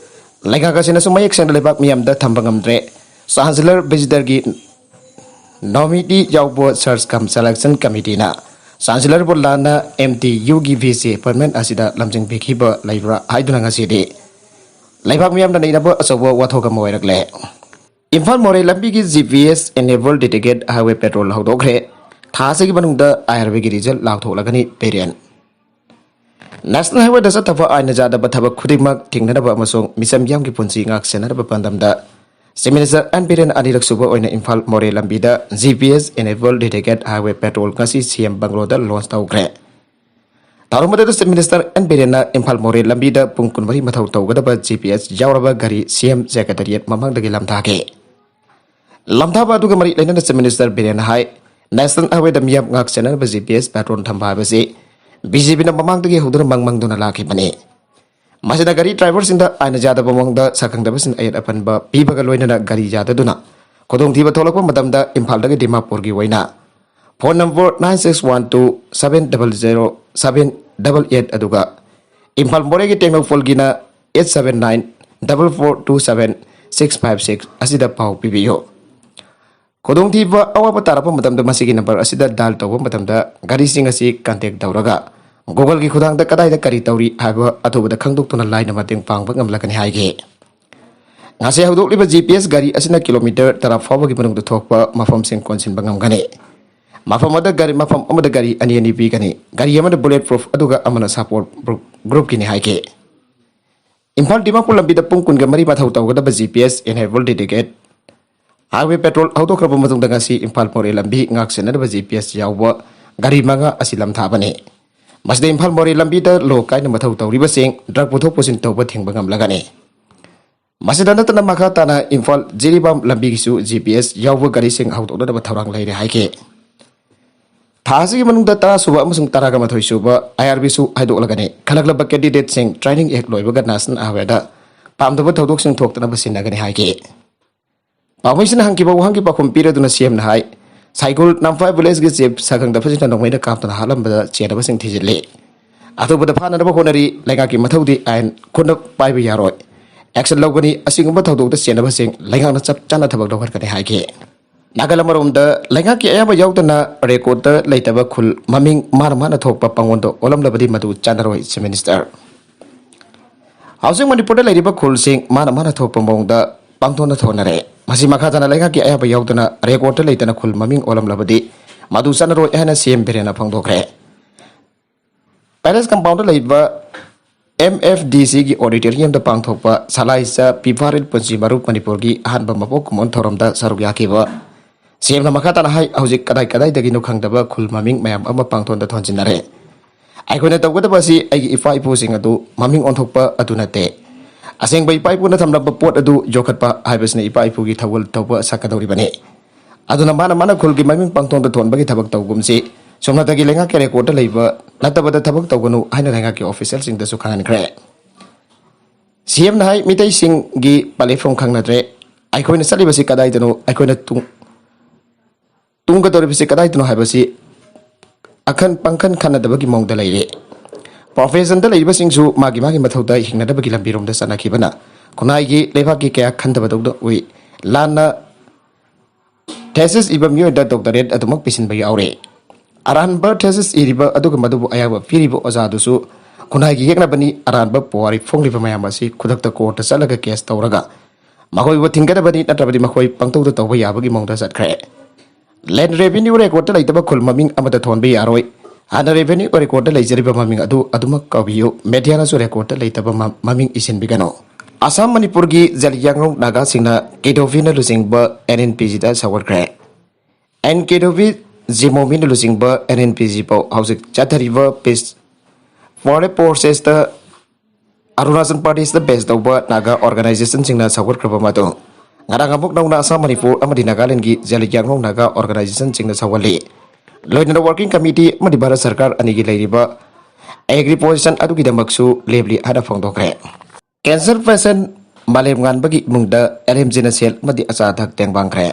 ꯂꯩꯉꯥꯛ ꯑꯁꯤꯅꯁꯨ ꯃꯌꯦꯛ ꯁꯦꯡꯅ ꯂꯩꯕꯥꯛ ꯃꯤꯌꯥꯝꯗ ꯊꯝꯕ ꯉꯝꯗ꯭ꯔꯦ꯫ Chancellor visitorꯒꯤ nominee ꯌꯥꯎꯕ search cum selection committeeꯅ Chancellorꯕꯨ ꯂꯥꯟꯅ MDUꯒꯤ VC appointment ꯑꯁꯤꯗ ꯂꯝꯖꯤꯡꯕꯤꯈꯤꯕ ꯂꯩꯕ꯭ꯔꯥ ꯍꯥꯏꯗꯨꯅ ꯉꯁꯤꯗꯤ ꯂꯩꯕꯥꯛ ꯃꯤꯌꯥꯝꯅ ꯅꯩꯅꯕ ꯑꯆꯧꯕ ꯋꯥꯊꯣꯛ ꯑꯃ ꯑꯣꯏꯔꯛꯂꯦ꯫ ꯏꯝꯐꯥꯜ ꯃꯣꯔꯦ ꯂꯝꯕꯤꯒꯤ GPS enable dedicated highway patrol ꯍꯧꯗꯣꯛꯈ꯭ꯔꯦ꯫ ꯊꯥ ꯑꯁꯤꯒꯤ ꯃꯅꯨꯡꯗ IRBꯒꯤ result ꯂꯥꯎꯊꯣꯛꯂꯒꯅꯤ ꯕꯤꯔꯦꯟ꯫ National Highwayꯗ ꯆꯠꯊꯕ ꯑꯥꯏꯟꯅ ꯌꯥꯗꯕ ꯊꯕꯛ ꯈꯨꯗꯤꯡꯃꯛ ꯊꯤꯡꯅꯅꯕ ꯑꯃꯁꯨꯡ ꯃꯤꯆꯝ ꯃꯤꯌꯥꯝꯒꯤ ꯄꯨꯟꯁꯤ ꯉꯥꯛ ꯁꯦꯟꯅꯅꯕ ꯄꯥꯟꯗꯝꯗ Chief Minister ꯑꯦꯟ ꯕꯤꯔꯦꯟ ꯑꯅꯤꯔꯛ ꯁꯨꯕ ꯑꯣꯏꯅ ꯏꯝꯐꯥꯜ ꯃꯣꯔꯦ ꯂꯝꯕꯤꯗ GPS enable dedicated highway patrol ꯉꯁꯤ CM ꯕꯪꯒ꯭ꯂꯣꯗ launch ꯇꯧꯈ꯭ꯔꯦ꯫ ꯊꯧꯔꯝ ꯑꯗꯨꯗ Chief Minister ꯑꯦꯟ ꯕꯤꯔꯦꯟꯅ ꯏꯝꯐꯥꯜ ꯃꯣꯔꯦ ꯂꯝꯕꯤꯗ ꯄꯨꯡ ꯀꯨꯟꯃꯔꯤ ꯃꯊꯧ ꯇꯧꯒꯗꯕ GPS ꯌꯥꯎꯔꯕ ꯒꯥꯔꯤ CM secretariat ꯃꯃꯥꯡꯗꯒꯤ ꯂꯝꯊꯥꯈꯤ꯫ ꯂꯝꯊꯥꯕ ꯑꯗꯨꯒ ꯃꯔꯤ ꯂꯩꯅꯅ Chief Minister ꯕꯤꯔꯦꯟꯅ ꯍꯥꯏ, National Highwayꯗ ꯃꯤꯌꯥꯝ ꯉꯥꯛ ꯁꯦꯟꯅꯅꯕ GPS patrol ꯊꯝꯕ ꯍꯥꯏꯕꯁꯤ BJPꯅ ꯃꯃꯥꯡꯗꯒꯤ ꯍꯧꯗꯨꯅ ꯃꯪ ꯃꯪꯗꯨꯅ ꯂꯥꯛꯈꯤꯕꯅꯤ꯫ ꯃꯁꯤꯅ ꯒꯥꯔꯤ driverꯁꯤꯡꯗ ꯑꯥꯏꯟꯅ ꯌꯥꯗꯕ ꯃꯑꯣꯡꯗ ꯁꯛꯈꯪꯗꯕꯁꯤꯡ ꯑꯌꯦꯠ ꯑꯄꯟꯕ ꯄꯤꯕꯒ ꯂꯣꯏꯅꯅ ꯒꯥꯔꯤ ꯌꯥꯗꯗꯨꯅ ꯈꯨꯗꯣꯡꯊꯤꯕ ꯊꯣꯛꯂꯛꯄ ꯃꯇꯝꯗ ꯏꯝꯐꯥꯜꯗꯒꯤ ꯗꯤꯃꯥꯄꯨꯔꯒꯤ ꯑꯣꯏꯅ phone number nine six one two seven double zero seven double eight ꯑꯗꯨꯒ ꯏꯝꯐꯥꯜ ꯃꯣꯔꯦꯒꯤ ꯇꯦꯡꯅꯧꯄꯜꯒꯤꯅ eight seven nine double four two seven six five six ꯑꯁꯤꯗ ꯄꯥꯎ ꯄꯤꯕꯤꯌꯨ꯫ ꯈꯨꯗꯣꯡꯊꯤꯕ ꯑꯋꯥꯕ ꯇꯥꯔꯛꯄ ꯃꯇꯝꯗ ꯃꯁꯤꯒꯤ number ꯑꯁꯤꯗ dial ꯇꯧꯕ ꯃꯇꯝꯗ ꯒꯥꯔꯤꯁꯤꯡ ꯑꯁꯤ contact ꯇꯧꯔꯒ Googleꯒꯤ ꯈꯨꯠꯊꯥꯡꯗ ꯀꯗꯥꯏꯗ ꯀꯔꯤ ꯇꯧꯔꯤ ꯍꯥꯏꯕ ꯑꯊꯨꯕꯗ ꯈꯪꯗꯣꯛꯇꯨꯅ ꯂꯥꯏꯅ ꯃꯇꯦꯡ ꯄꯥꯡꯕ ꯉꯝꯂꯒꯅꯤ ꯍꯥꯏꯈꯤ꯫ ꯉꯁꯤ ꯍꯧꯗꯣꯛꯂꯤꯕ GPS ꯒꯥꯔꯤ ꯑꯁꯤꯅ kilometre ꯇꯔꯥ ꯐꯥꯎꯕꯒꯤ ꯃꯅꯨꯡꯗ ꯊꯣꯛꯄ ꯃꯐꯝꯁꯤꯡ ꯀꯣꯟꯁꯤꯟꯕ ꯉꯝꯒꯅꯤ꯫ ꯃꯐꯝ ꯑꯃꯗ ꯒꯥꯔꯤ, ꯃꯐꯝ ꯑꯃꯗ ꯒꯥꯔꯤ ꯑꯅꯤ ꯑꯅꯤ ꯄꯤꯒꯅꯤ꯫ ꯒꯥꯔꯤ ꯑꯃꯅ bullet proof ꯑꯗꯨꯒ ꯑꯃꯅ support group, groupꯀꯤꯅꯤ ꯍꯥꯏꯈꯤ꯫ ꯏꯝꯐꯥꯜ ꯗꯤꯃꯥꯄꯨꯔ ꯂꯝꯕꯤꯗ ꯄꯨꯡ ꯀꯨꯟꯒ ꯃꯔꯤ ꯃꯊꯧ ꯇꯧꯒꯗꯕ GPS enable dedicated highway patrol ꯍꯧꯗꯣꯛꯈ꯭ꯔꯕ ꯃꯇꯨꯡꯗ ꯉꯁꯤ ꯏꯝꯐꯥꯜ ꯃꯣꯔꯦ ꯂꯝꯕꯤ ꯉꯥꯛ ꯁꯦꯟꯅꯅꯕ GPS ꯌꯥꯎꯕ ꯒꯥꯔꯤ ꯃꯉꯥ ꯑꯁꯤ ꯂꯝꯊꯥꯕꯅꯤ꯫ ꯃꯁꯤꯗ ꯏꯝꯐꯥꯜ ꯃꯣꯔꯦ ꯂꯝꯕꯤꯗ ꯂꯣ ꯀꯥꯏꯅ ꯃꯊꯧ ꯇꯧꯔꯤꯕꯁꯤꯡ ꯗ꯭ꯔꯒ ꯄꯨꯊꯣꯛ ꯄꯨꯁꯤꯟ ꯇꯧꯕ ꯊꯤꯡꯕ ꯉꯝꯂꯒꯅꯤ꯫ ꯃꯁꯤꯗ ꯅꯠꯇꯅ ꯃꯈꯥ ꯇꯥꯅ ꯏꯝꯐꯥꯜ ꯖꯤꯔꯤꯕꯥꯝ ꯂꯝꯕꯤꯒꯤꯁꯨ ꯖꯤ ꯄꯤ ꯑꯦꯁ ꯌꯥꯎꯕ ꯒꯥꯔꯤꯁꯤꯡ ꯍꯧꯗꯣꯛꯅꯅꯕ ꯊꯧꯔꯥꯡ ꯂꯩꯔꯦ ꯍꯥꯏꯈꯤ꯫ ꯊꯥ ꯑꯁꯤꯒꯤ ꯃꯅꯨꯡꯗ ꯇꯔꯥ ꯁꯨꯕ ꯑꯃꯁꯨꯡ ꯇꯔꯥꯒ ꯃꯥꯊꯣꯏ ꯁꯨꯕ ꯑꯥꯏ ꯑꯥꯔ ꯕꯤꯁꯨ ꯍꯥꯏꯗꯣꯛꯂꯒꯅꯤ꯫ ꯈꯜꯂꯛꯂꯕ ꯀꯦꯟꯗꯤꯗꯦꯠꯁꯤꯡ ꯇ꯭ꯔꯦꯅꯤꯡ ꯍꯦꯛ ꯂꯣꯏꯕꯒ ꯅꯦꯁꯅꯦꯜ ꯍꯥꯏꯋꯦꯗ ꯄꯥꯝꯗꯕ ꯊꯧꯗꯣꯛꯁꯤꯡ ꯊꯣꯛꯇꯅꯕ ꯁꯤꯟꯅꯒꯅꯤ ꯍꯥꯏꯈꯤ꯫ ꯄꯥꯎꯃꯤꯁꯤꯅ ꯍꯪꯈꯤꯕ ꯋꯥꯍꯪꯒꯤ ꯄꯥꯎꯈꯨꯝ ꯄꯤꯔꯗꯨꯅ ꯁꯤ ꯑꯦꯝꯅ ꯍꯥꯏ, ꯁꯥꯏꯒꯣꯜ ꯅꯝꯐꯥꯏ ꯚꯤꯂꯦꯖꯀꯤ ꯆꯤꯞ ꯁꯥꯈꯪꯗ ꯐꯖꯅ ꯅꯣꯡꯃꯩꯅ ꯀꯥꯞꯇꯨꯅ ꯍꯥꯠꯂꯝꯕꯗ ꯆꯦꯟꯅꯕꯁꯤꯡ ꯊꯤꯖꯤꯜꯂꯤ꯫ ꯑꯊꯨꯕꯗ ꯐꯥꯅꯅꯕ ꯍꯣꯠꯅꯔꯤ꯫ ꯂꯩꯉꯥꯛꯀꯤ ꯃꯊꯧꯗꯤ ꯑꯥꯏꯟ ꯈꯨꯠꯅ ꯄꯥꯏꯕ ꯌꯥꯔꯣꯏ꯫ ꯑꯦꯛꯁꯟ ꯂꯧꯒꯅꯤ꯫ ꯑꯁꯤꯒꯨꯝꯕ ꯊꯧꯗꯣꯛꯇ ꯆꯦꯟꯅꯕꯁꯤꯡ ꯂꯩꯉꯥꯛꯅ ꯆꯞ ꯆꯥꯅ ꯊꯕꯛ ꯂꯧꯈꯠꯀꯅꯤ ꯍꯥꯏꯈꯤ꯫ ꯅꯥꯒꯜ ꯑꯃꯔꯣꯝꯗ ꯂꯩꯉꯥꯛꯀꯤ ꯑꯌꯥꯕ ꯌꯥꯎꯗꯅ ꯔꯦꯀꯣꯔꯗꯇ ꯂꯩꯇꯕ ꯈꯨꯜ ꯃꯃꯤꯡ ꯃꯥꯅ ꯃꯥꯅ ꯊꯣꯛꯄ ꯄꯪꯑꯣꯟꯗ ꯑꯣꯜꯂꯝꯂꯕꯗꯤ ꯃꯗꯨ ꯆꯥꯟꯅꯔꯣꯏ, ꯆꯤꯐ ꯃꯤꯅꯤꯁꯇꯔ꯫ ꯍꯧꯖꯤꯛ ꯃꯅꯤꯄꯨꯔꯗ ꯂꯩꯔꯤꯕ ꯈꯨꯜꯁꯤꯡ ꯃꯥꯅ ꯃꯥꯅ ꯊꯣꯛꯄ ꯃꯑꯣꯡꯗ ꯄꯥꯡꯊꯣꯛꯅ ꯊꯣꯟꯅꯔꯦ꯫ ꯃꯁꯤ ꯃꯈꯥ ꯇꯥꯅ ꯂꯩꯉꯥꯛꯀꯤ ꯑꯌꯥꯕ ꯌꯥꯎꯗꯅ ꯔꯦꯀꯣꯔꯗꯇ ꯂꯩꯇꯅ ꯈꯨꯜ ꯃꯃꯤꯡ ꯑꯣꯜꯂꯝꯂꯕꯗꯤ ꯃꯗꯨ ꯆꯠꯅꯔꯣꯏ ꯍꯥꯏꯅ ꯁꯤ ꯑꯦꯝ ꯕꯤꯔꯦꯟꯅ ꯐꯣꯡꯗꯣꯛꯈ꯭ꯔꯦ꯫ ꯄꯦꯂꯦꯁ ꯀꯝꯄꯥꯎꯟꯗ ꯂꯩꯕ ꯑꯦꯝ ꯑꯦꯐ ꯗꯤ ꯁꯤꯒꯤ ꯑꯣꯗꯤꯇꯣꯔꯤꯌꯝꯗ ꯄꯥꯡꯊꯣꯛꯄ ꯁꯂꯥꯏꯆꯥ ꯄꯤꯐꯥꯔꯤꯜ ꯄꯨꯟꯁꯤ ꯃꯔꯨꯞ ꯃꯅꯤꯄꯨꯔꯒꯤ ꯑꯍꯥꯟꯕ ꯃꯄꯣꯛ ꯀꯨꯝꯑꯣꯟ ꯊꯧꯔꯝꯗ ꯁꯔꯨꯛ ꯌꯥꯈꯤꯕ ꯁꯤ ꯑꯦꯝꯅ ꯃꯈꯥ ꯇꯥꯅ ꯍꯥꯏ, ꯍꯧꯖꯤꯛ ꯀꯗꯥꯏ ꯀꯗꯥꯏꯗꯒꯤꯅꯣ ꯈꯪꯗꯕ ꯈꯨꯜ ꯃꯃꯤꯡ ꯃꯌꯥꯝ ꯑꯃ ꯄꯥꯡꯊꯣꯟꯗ ꯊꯣꯟꯖꯤꯟꯅꯔꯦ꯫ ꯑꯩꯈꯣꯏꯅ ꯇꯧꯒꯗꯕ ꯑꯁꯤ ꯑꯩꯒꯤ ꯏꯄꯥ ꯏꯄꯨꯁꯤꯡ ꯑꯗꯨ ꯃꯃꯤꯡ ꯑꯣꯟꯊꯣꯛꯄ ꯑꯗꯨ ꯅꯠꯇꯦ꯫ ꯑꯁꯦꯡꯕ ꯏꯄꯥ ꯏꯄꯨꯅ ꯊꯝꯂꯝꯕ ꯄꯣꯠ ꯑꯗꯨ ꯌꯣꯛꯈꯠꯄ ꯍꯥꯏꯕꯁꯤꯅ ꯏꯄꯥ ꯏꯄꯨꯒꯤ ꯊꯧꯒꯜ ꯇꯧꯕ ꯁꯛꯀꯗꯧꯔꯤꯕꯅꯤ꯫ ꯑꯗꯨꯅ ꯃꯥꯅ ꯃꯥꯅ ꯈꯨꯜꯒꯤ ꯃꯃꯤꯡ ꯄꯥꯡꯊꯣꯟꯗ ꯊꯣꯟꯕꯒꯤ ꯊꯕꯛ ꯇꯧꯒꯨꯝꯁꯤ꯫ ꯁꯨꯞꯅꯇꯒꯤ ꯂꯩꯉꯥꯛꯀꯤ ꯔꯦꯀꯣꯔꯗꯇ ꯂꯩꯕ ꯅꯠꯇꯕꯗ ꯊꯕꯛ ꯇꯧꯒꯅꯨ ꯍꯥꯏꯅ ꯂꯩꯉꯥꯛꯀꯤ ꯑꯣꯐꯤꯁꯤꯌꯦꯜꯁꯤꯡꯗꯁꯨ ꯈꯪꯍꯟꯈ꯭ꯔꯦ꯫ ꯁꯤ ꯑꯦꯝꯅ ꯍꯥꯏ, ꯃꯤꯇꯩꯁꯤꯡꯒꯤ ꯄꯂꯦꯐꯝ ꯈꯪꯅꯗ꯭ꯔꯦ꯫ ꯑꯩꯈꯣꯏꯅ ꯆꯠꯂꯤꯕꯁꯤ ꯀꯗꯥꯏꯗꯅꯣ? ꯑꯩꯈꯣꯏꯅ ꯇꯨꯡ-, ꯇꯨꯡꯒꯗꯧꯔꯤꯕꯁꯤ ꯀꯗꯥꯏꯗꯅꯣ ꯍꯥꯏꯕꯁꯤ ꯑꯈꯟ ꯄꯪꯈꯟ ꯈꯟꯅꯗꯕꯒꯤ ꯃꯑꯣꯡꯗ ꯂꯩꯔꯦ꯫ ꯄ꯭ꯔꯣꯐꯦꯁꯟꯗ ꯂꯩꯔꯤꯕꯁꯤꯡꯁꯨ ꯃꯥꯒꯤ ꯃꯥꯒꯤ ꯃꯊꯧꯗ ꯍꯤꯡꯅꯅꯕꯒꯤ ꯂꯝꯕꯤꯔꯣꯝꯗ ꯆꯠꯅꯈꯤꯕꯅ ꯈꯨꯟꯅꯥꯏꯒꯤ ꯂꯩꯕꯥꯛꯀꯤ ꯀꯌꯥ ꯈꯟꯗꯕꯗꯧꯅ ꯎꯏ꯫ ꯂꯥꯟꯅ ꯊꯦꯁꯤꯁ ꯏꯕ ꯃꯤꯑꯣꯏꯗ ꯗꯣꯛꯇꯔꯦꯠ ꯑꯗꯨꯃꯛ ꯄꯤꯁꯤꯟꯕ ꯌꯥꯎꯔꯦ꯫ ꯑꯔꯥꯟꯕ ꯊꯦꯁꯤꯁ ꯏꯔꯤꯕ ꯑꯗꯨꯒ ꯃꯗꯨꯕꯨ ꯑꯌꯥꯕ ꯄꯤꯔꯤꯕ ꯑꯣꯖꯥꯗꯨꯁꯨ ꯈꯨꯟꯅꯥꯏꯒꯤ ꯌꯦꯛꯅꯕꯅꯤ꯫ ꯑꯔꯥꯟꯕ ꯄꯨꯋꯥꯔꯤ ꯐꯣꯡꯂꯤꯕ ꯃꯌꯥꯝ ꯑꯁꯤ ꯈꯨꯗꯛꯇ ꯀꯣꯔꯠꯇ ꯆꯠꯂꯒ ꯀꯦꯁ ꯇꯧꯔꯒ ꯃꯈꯣꯏꯕꯨ ꯊꯤꯡꯒꯗꯕꯅꯤ, ꯅꯠꯇ꯭ꯔꯕꯗꯤ ꯃꯈꯣꯏ ꯄꯪꯇꯧꯗ ꯇꯧꯕ ꯌꯥꯕꯒꯤ ꯃꯑꯣꯡꯗ ꯆꯠꯈ꯭ꯔꯦ꯫ ꯂꯦꯟ ꯔꯦꯚꯤꯅ꯭ꯌꯨ ꯔꯦꯀꯣꯔꯠꯇ ꯂꯩꯇꯕ ꯈꯨꯜ ꯃꯃꯤꯡ ꯑꯃꯠꯇ ꯊꯣꯟꯕ ꯌꯥꯔꯣꯏ꯫ ꯍꯥꯟꯅ ꯔꯦꯚꯤꯅ꯭ꯌꯨ ꯔꯦꯀꯣꯔꯠꯇ ꯂꯩꯖꯔꯤꯕ ꯃꯃꯤꯡ ꯑꯗꯨ ꯑꯗꯨꯃꯛ ꯀꯧꯕꯤꯌꯨ꯫ ꯃꯦꯗꯤꯌꯥꯅꯁꯨ ꯔꯦꯀꯣꯔꯠꯇ ꯂꯩꯇꯕ ꯃ-, ꯃꯃꯤꯡ ꯏꯁꯤꯟꯕꯤꯒꯅꯨ꯫ ꯑꯁꯥꯝ ꯃꯅꯤꯄꯨꯔꯒꯤ ꯖꯂꯤꯌꯥꯡꯔꯣꯡ ꯅꯥꯒꯥꯁꯤꯡꯅ ꯀꯦꯗꯣꯚꯤꯅ ꯂꯨꯆꯤꯡꯕ ꯑꯦꯟ ꯑꯦꯟ ꯄꯤ ꯖꯤꯗ ꯁꯧꯒꯠꯈ꯭ꯔꯦ꯫ ꯑꯦꯟ ꯀꯦꯗꯣꯚꯤ ꯖꯤꯃꯣꯃꯤꯅ ꯂꯨꯆꯤꯡꯕ ꯑꯦꯟ ꯑꯦꯟ ꯄꯤ ꯖꯤ ꯐꯥꯎ ꯍꯧꯖꯤꯛ ꯆꯠꯊꯔꯤꯕ ꯄꯤꯁ ꯐꯣꯔ ꯄ꯭ꯔꯣꯁꯦꯁꯇ ꯑꯔꯨꯅꯥꯆꯜ ꯄ꯭ꯔꯗꯦꯁꯇ ꯕꯦꯁ ꯇꯧꯕ ꯅꯥꯒꯥ ꯑꯣꯔꯒꯅꯥꯏꯖꯦꯁꯟꯁꯤꯡꯅ ꯁꯧꯒꯠꯈ꯭ꯔꯕ ꯃꯇꯨꯡ, ꯉꯔꯥꯡ ꯑꯃꯨꯛ ꯅꯧꯅ ꯑꯁꯥꯝ, ꯃꯅꯤꯄꯨꯔ ꯑꯃꯗꯤ ꯅꯥꯒꯥꯂꯦꯟꯒꯤ ꯖꯦꯂꯤꯌꯥꯡꯔꯣꯡ ꯅꯥꯒꯥ ꯑꯣꯔꯒꯅꯥꯏꯖꯦꯁꯟꯁꯤꯡꯅ ꯁꯧꯒꯠꯂꯤ꯫ ꯂꯣꯏꯅꯅ ꯋꯥꯔꯀꯤꯡ ꯀꯃꯤꯇꯤ ꯑꯃꯗꯤ ꯚꯥꯔꯠ ꯁꯔꯀꯥꯔ ꯑꯅꯤꯒꯤ ꯂꯩꯔꯤꯕ ꯑꯦꯒ꯭ꯔꯤ ꯄꯣꯖꯤꯁꯟ ꯑꯗꯨꯒꯤꯗꯃꯛꯁꯨ ꯂꯦꯞꯂꯤ ꯍꯥꯏꯅ ꯐꯣꯡꯗꯣꯛꯈ꯭ꯔꯦ꯫ ꯀꯦꯟꯁꯔ ꯄꯦꯁꯦꯟ ꯃꯥꯂꯦꯝ ꯉꯥꯟꯕꯒꯤ ꯏꯃꯨꯡꯗ ꯑꯦꯜ ꯑꯦꯝ ꯖꯤꯅ ꯁꯦꯜ ꯑꯃꯗꯤ ꯑꯆꯥ ꯑꯊꯛ ꯇꯦꯡꯕꯥꯡꯈ꯭ꯔꯦ꯫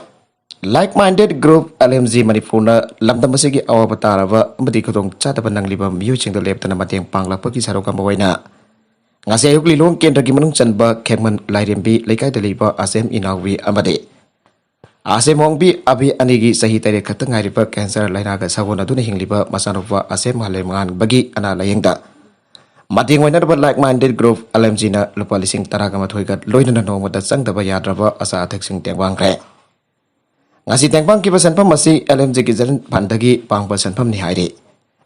Like Minded Group, L M G ꯃꯅꯤꯄꯨꯔꯅ ꯂꯝꯗꯝ ꯑꯁꯤꯒꯤ ꯑꯋꯥꯕ ꯇꯥꯔꯕ ꯑꯃꯗꯤ ꯈꯨꯗꯣꯡ ꯆꯥꯗꯕ ꯅꯪꯂꯤꯕ ꯃꯤꯑꯣꯏꯁꯤꯡꯗ ꯂꯦꯞꯇꯅ ꯃꯇꯦꯡ ꯄꯥꯡꯂꯛꯄꯒꯤ ꯁꯔꯨꯛ ꯑꯃ ꯑꯣꯏꯅ ꯉꯁꯤ ꯑꯌꯨꯛ ꯂꯤꯂꯣꯡ ꯀꯦꯟꯗ꯭ꯔꯒꯤ ꯃꯅꯨꯡ ꯆꯟꯕ ꯈꯦꯛꯃꯟ ꯂꯥꯏꯔꯦꯝꯕꯤ ꯂꯩꯀꯥꯏꯗ ꯂꯩꯕ ꯑꯁꯦꯝ ꯏꯅꯥꯎꯕꯤ ꯑꯃꯗꯤ ꯑꯁꯦꯝ ꯍꯣꯡꯕꯤ ꯑꯕꯤ ꯑꯅꯤꯒꯤ ꯆꯍꯤ ꯇꯔꯦꯠ ꯈꯛꯇ ꯉꯥꯏꯔꯤꯕ ꯀꯦꯟꯁꯔ ꯂꯥꯏꯅꯥꯒ ꯁꯥꯒꯣꯟꯅꯗꯨꯅ ꯍꯤꯡꯂꯤꯕ ꯃꯆꯥꯅꯨꯄꯥ ꯑꯁꯦꯝ ꯃꯥꯂꯦꯝ ꯉꯥꯟꯕꯒꯤ ꯑꯅꯥ ꯂꯥꯌꯦꯡꯗ ꯃꯇꯦꯡ ꯑꯣꯏꯅꯅꯕ Like Minded Group, L M ꯖꯤꯅ ꯂꯨꯄꯥ ꯂꯤꯁꯤꯡ ꯇꯔꯥꯒ ꯃꯥꯊꯣꯏꯒ ꯂꯣꯏꯅꯅ ꯅꯣꯡꯃꯗ ꯆꯪꯗꯕ ꯌꯥꯗ꯭ꯔꯕ ꯑꯆꯥ ꯑꯊꯛꯁꯤꯡ ꯇꯦꯡꯕꯥꯡꯈ꯭ꯔꯦ꯫ ꯉꯁꯤ ꯇꯦꯡꯕꯥꯡꯈꯤꯕ ꯁꯦꯟꯐꯝ ꯑꯁꯤ ꯑꯦꯜ ꯑꯦꯝ ꯖꯤꯒꯤ ꯖꯟ ꯐꯟꯗꯒꯤ ꯄꯥꯡꯕ ꯁꯦꯟꯐꯝꯅꯤ ꯍꯥꯏꯔꯤ꯫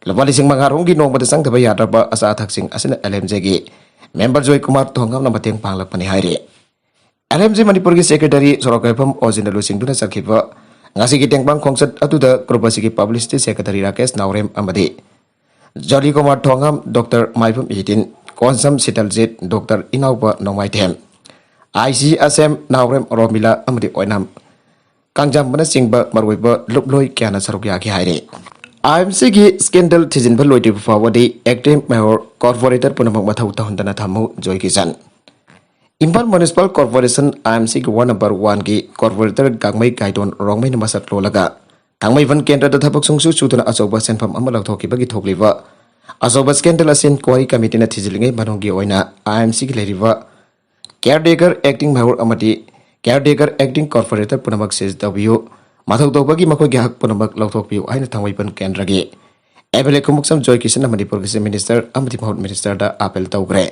ꯂꯨꯄꯥ ꯂꯤꯁꯤꯡ ꯃꯉꯥ ꯔꯣꯝꯒꯤ ꯅꯣꯡꯃꯗ ꯆꯪꯗꯕ ꯌꯥꯗ꯭ꯔꯕ ꯑꯆꯥ ꯑꯊꯛꯁꯤꯡ ꯑꯁꯤꯅ ꯑꯦꯜ ꯑꯦꯝ ꯖꯤꯒꯤ ꯃꯦꯝꯕꯔ ꯖꯣꯏ ꯀꯨꯃꯥꯔ ꯊꯣꯡꯉꯝꯅ ꯃꯇꯦꯡ ꯄꯥꯡꯂꯛꯄꯅꯤ ꯍꯥꯏꯔꯤ꯫ ꯑꯦꯜ ꯑꯦꯝ ꯖꯤ ꯃꯅꯤꯄꯨꯔꯒꯤ ꯁꯦꯀ꯭ꯔꯦꯇꯔꯤ ꯁꯣꯔꯣꯛꯈꯥꯏꯐꯝ ꯑꯣꯖꯤꯟꯅ ꯂꯨꯆꯤꯡꯗꯨꯅ ꯆꯠꯈꯤꯕ ꯉꯁꯤꯒꯤ ꯇꯦꯡꯕꯥꯡ ꯈꯣꯡꯆꯠ ꯑꯗꯨꯗ ꯒ꯭ꯔꯨꯞ ꯑꯁꯤꯒꯤ ꯄꯕ꯭ꯂꯤꯁꯤꯇꯤ ꯁꯦꯀ꯭ꯔꯦꯇꯔꯤ ꯔꯥꯀꯦꯁ ꯅꯥꯎꯔꯦꯝ ꯑꯃꯗꯤ Joly Kumar Thongam, doctor Maibam Ihidin, Konsam Sitaljit, doctor Inaoba Nongmaithem, I C Asem ꯅꯥꯎꯔꯦꯝ ꯔꯣꯃꯤꯂꯥ ꯑꯃꯗꯤ ꯑꯣꯏꯅꯥꯝ ꯀꯥꯡꯖꯝꯕꯅꯆꯤꯡꯕ ꯃꯔꯨꯑꯣꯏꯕ ꯂꯨꯞꯂꯣꯏ ꯀꯌꯥꯅ ꯁꯔꯨꯛ ꯌꯥꯈꯤ ꯍꯥꯏꯔꯤ꯫ ꯑꯥꯏ ꯑꯦꯝ ꯁꯤꯒꯤ ꯁ꯭ꯀꯦꯟꯗꯜ ꯊꯤꯖꯤꯟꯕ ꯂꯣꯏꯗ꯭ꯔꯤꯕ ꯐꯥꯎꯕꯗꯤ ꯑꯦꯛꯇꯤꯡ ꯃꯦꯌꯔ, ꯀꯣꯔꯄꯣꯔꯦꯇꯔ ꯄꯨꯝꯅꯃꯛ ꯃꯊꯧ ꯇꯧꯍꯟꯗꯅ ꯊꯝꯃꯨ, ꯖꯣꯏ ꯀꯤꯁꯟ꯫ ꯏꯝꯐꯥꯜ ꯃ꯭ꯌꯨꯅꯤꯁꯤꯄꯥꯜ ꯀꯣꯔꯄꯣꯔꯦꯁꯟ, ꯑꯥꯏ ꯑꯦꯝ ꯁꯤꯒꯤ ꯋꯥꯔꯗ ꯅꯝꯕꯔ ꯋꯥꯟꯒꯤ ꯀꯣꯔꯄꯣꯔꯦꯇꯔ ꯒꯥꯡꯃꯩ ꯒꯥꯏꯗꯣꯟ ꯔꯣꯡꯃꯩꯅ ꯃꯁꯛ ꯂꯣꯜꯂꯒ ꯊꯥꯡꯃꯩꯕꯟ ꯀꯦꯟꯗ꯭ꯔꯗ ꯊꯕꯛ ꯁꯨꯡꯁꯨ ꯁꯨꯗꯅ ꯑꯆꯧꯕ ꯁꯦꯟꯐꯝ ꯑꯃ ꯂꯧꯊꯣꯛꯈꯤꯕꯒꯤ ꯊꯣꯛꯂꯤꯕ ꯑꯆꯧꯕ ꯁ꯭ꯀꯦꯟꯗꯜ ꯑꯁꯤ ꯏꯟꯀ꯭ꯋꯥꯏꯔꯤ ꯀꯃꯤꯇꯤꯅ ꯊꯤꯖꯤꯜꯂꯤꯉꯩ ꯃꯅꯨꯡꯒꯤ ꯑꯣꯏꯅ ꯑꯥꯏ ꯑꯦꯝ ꯁꯤꯒꯤ ꯂꯩꯔꯤꯕ ꯀꯦꯌꯔ ꯇꯦꯀꯔ, ꯑꯦꯛꯇꯤꯡ ꯃꯦꯌꯔ ꯑꯃꯗꯤ ꯀꯦꯌꯔ ꯇꯦꯀꯔ, ꯑꯦꯛꯇꯤꯡ ꯀꯣꯔꯄꯣꯔꯦꯇꯔ ꯄꯨꯝꯅꯃꯛ ꯁꯤꯖ ꯇꯧꯕꯤꯌꯨ, ꯃꯊꯧ ꯇꯧꯕꯒꯤ ꯃꯈꯣꯏꯒꯤ ꯍꯛ ꯄꯨꯝꯅꯃꯛ ꯂꯧꯊꯣꯛꯄꯤꯌꯨ ꯍꯥꯏꯅ ꯊꯥꯡꯃꯩꯕꯟ ꯀꯦꯟꯗ꯭ꯔꯒꯤ ꯑꯦꯝ ꯑꯦꯜ ꯑꯦ ꯈꯣꯡꯎꯞꯁꯝ ꯖꯣꯏ ꯀꯤꯁꯟꯅ ꯃꯅꯤꯄꯨꯔꯒꯤ ꯆꯤꯐ ꯃꯤꯅꯤꯁꯇꯔ ꯑꯃꯗꯤ ꯃꯍꯨꯠ ꯃꯤꯅꯤꯁꯇꯔꯗ ꯑꯥꯄꯤꯜ ꯇꯧꯈ꯭ꯔꯦ꯫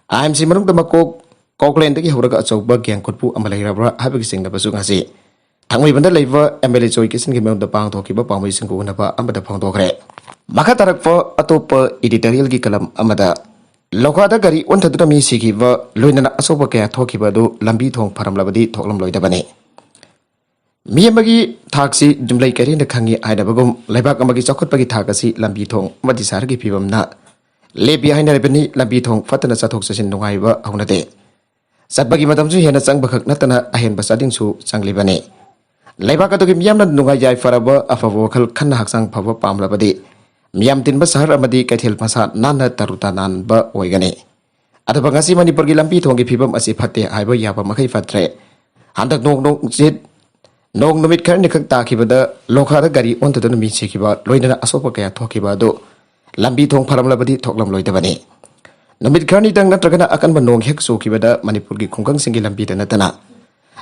ꯑꯥꯏ ꯑꯦꯝ ꯁꯤ ꯃꯅꯨꯡꯗ ꯃꯀꯣꯛ ꯀꯣꯛꯂꯦꯟꯗꯒꯤ ꯍꯧꯔꯒ ꯑꯆꯧꯕ ꯒꯦꯡ ꯈꯨꯠꯄꯨ ꯑꯃ ꯂꯩꯔꯕ꯭ꯔꯥ ꯍꯥꯏꯕꯒꯤ ꯆꯤꯡꯅꯕꯁꯨ ꯉꯁꯤ ꯊꯥꯡꯃꯩꯕꯟꯗ ꯂꯩꯕ ꯑꯦꯝ ꯑꯦꯜ ꯑꯦ ꯖꯣꯏ ꯀꯤꯁꯟꯒꯤ ꯃꯌꯨꯝꯗ ꯄꯥꯡꯊꯣꯛꯈꯤꯕ ꯄꯥꯎꯃꯤꯁꯤꯡꯒ ꯎꯅꯕ ꯑꯃꯗ ꯐꯣꯡꯗꯣꯛꯈ꯭ꯔꯦ꯫ ꯃꯈꯥ ꯇꯥꯔꯛꯄ ꯑꯇꯣꯞꯄ ꯏꯗꯤꯇꯣꯔꯤꯌꯦꯜꯒꯤ ꯀꯂꯝ ꯑꯃꯗ, ꯂꯣꯈꯥꯗ ꯒꯥꯔꯤ ꯑꯣꯟꯊꯗꯨꯅ ꯃꯤ ꯁꯤꯈꯤꯕ, ꯂꯣꯏꯅꯅ ꯑꯁꯣꯛꯄ ꯀꯌꯥ ꯊꯣꯛꯈꯤꯕ ꯑꯗꯨ ꯂꯝꯕꯤ ꯊꯣꯡ ꯐꯔꯝꯂꯕꯗꯤ ꯊꯣꯛꯂꯝꯂꯣꯏꯗꯕꯅꯤ꯫ ꯃꯤ ꯑꯃꯒꯤ ꯊꯥꯛꯁꯤ ꯌꯨꯝꯂꯩ ꯀꯩꯔꯦꯟꯅ ꯈꯪꯉꯤ ꯍꯥꯏꯅꯕꯒꯨꯝ, ꯂꯩꯕꯥꯛ ꯑꯃꯒꯤ ꯆꯥꯎꯈꯠꯄꯒꯤ ꯊꯥꯛ ꯑꯁꯤ ꯂꯝꯕꯤ ꯊꯣꯡ ꯑꯃꯗꯤ ꯁꯍꯔꯒꯤ ꯐꯤꯕꯝꯅ ꯂꯦꯞꯄꯤ ꯍꯥꯏꯅꯔꯤꯕꯅꯤ꯫ ꯂꯝꯕꯤ ꯊꯣꯡ ꯐꯠꯇꯅ ꯆꯠꯊꯣꯛ ꯆꯠꯁꯤꯟ ꯅꯨꯡꯉꯥꯏꯕ ꯍꯧꯅꯗꯦ꯫ ꯆꯠꯄꯒꯤ ꯃꯇꯝꯁꯨ ꯍꯦꯟꯅ ꯆꯪꯕꯈꯛ ꯅꯠꯇꯅ ꯑꯍꯦꯟꯕ ꯆꯥꯗꯤꯡꯁꯨ ꯆꯪꯂꯤꯕꯅꯤ꯫ ꯂꯩꯕꯥꯛ ꯑꯗꯨꯒꯤ ꯃꯤꯌꯥꯝꯅ ꯅꯨꯡꯉꯥꯏ ꯌꯥꯏꯐꯔꯕ ꯑꯐꯕ ꯋꯥꯈꯜ ꯈꯟꯅ ꯍꯛꯆꯥꯡ ꯐꯕ ꯄꯥꯝꯂꯕꯗꯤ ꯃꯤꯌꯥꯝ ꯇꯤꯟꯕ ꯁꯍꯔ ꯑꯃꯗꯤ ꯀꯩꯊꯦꯜ ꯃꯁꯥ ꯅꯥꯟꯅ ꯇꯔꯨ ꯇꯅꯥꯟꯕ ꯑꯣꯏꯒꯅꯤ꯫ ꯑꯗꯨꯕꯨ ꯉꯁꯤ ꯃꯅꯤꯄꯨꯔꯒꯤ ꯂꯝꯕꯤ ꯊꯣꯡꯒꯤ ꯐꯤꯕꯝ ꯑꯁꯤ ꯐꯠꯇꯦ ꯍꯥꯏꯕ ꯌꯥꯕ ꯃꯈꯩ ꯐꯠꯇ꯭ꯔꯦ꯫ ꯍꯟꯗꯛ ꯅꯣꯡ ꯅꯣꯡꯆꯤꯠ ꯅꯣꯡ ꯅꯨꯃꯤꯠ ꯈꯔꯅꯤꯈꯛ ꯇꯥꯈꯤꯕꯗ ꯂꯣꯈꯥꯗ ꯒꯥꯔꯤ ꯑꯣꯟꯊꯗꯨꯅ ꯃꯤ ꯁꯤꯈꯤꯕ, ꯂꯣꯏꯅꯅ ꯑꯁꯣꯛꯄ ꯀꯌꯥ ꯊꯣꯛꯈꯤꯕ ꯑꯗꯨ ꯂꯝꯕꯤ ꯊꯣꯡ ꯐꯔꯝꯂꯕꯗꯤ ꯊꯣꯛꯂꯝꯂꯣꯏꯗꯕꯅꯤ꯫ ꯅꯨꯃꯤꯠ ꯈꯔꯅꯤꯗꯪ ꯅꯠꯇ꯭ꯔꯒꯅ ꯑꯀꯟꯕ ꯅꯣꯡ ꯍꯦꯛ ꯆꯨꯈꯤꯕꯗ ꯃꯅꯤꯄꯨꯔꯒꯤ ꯈꯨꯡꯒꯪꯁꯤꯡꯒꯤ ꯂꯝꯕꯤꯗ ꯅꯠꯇꯅ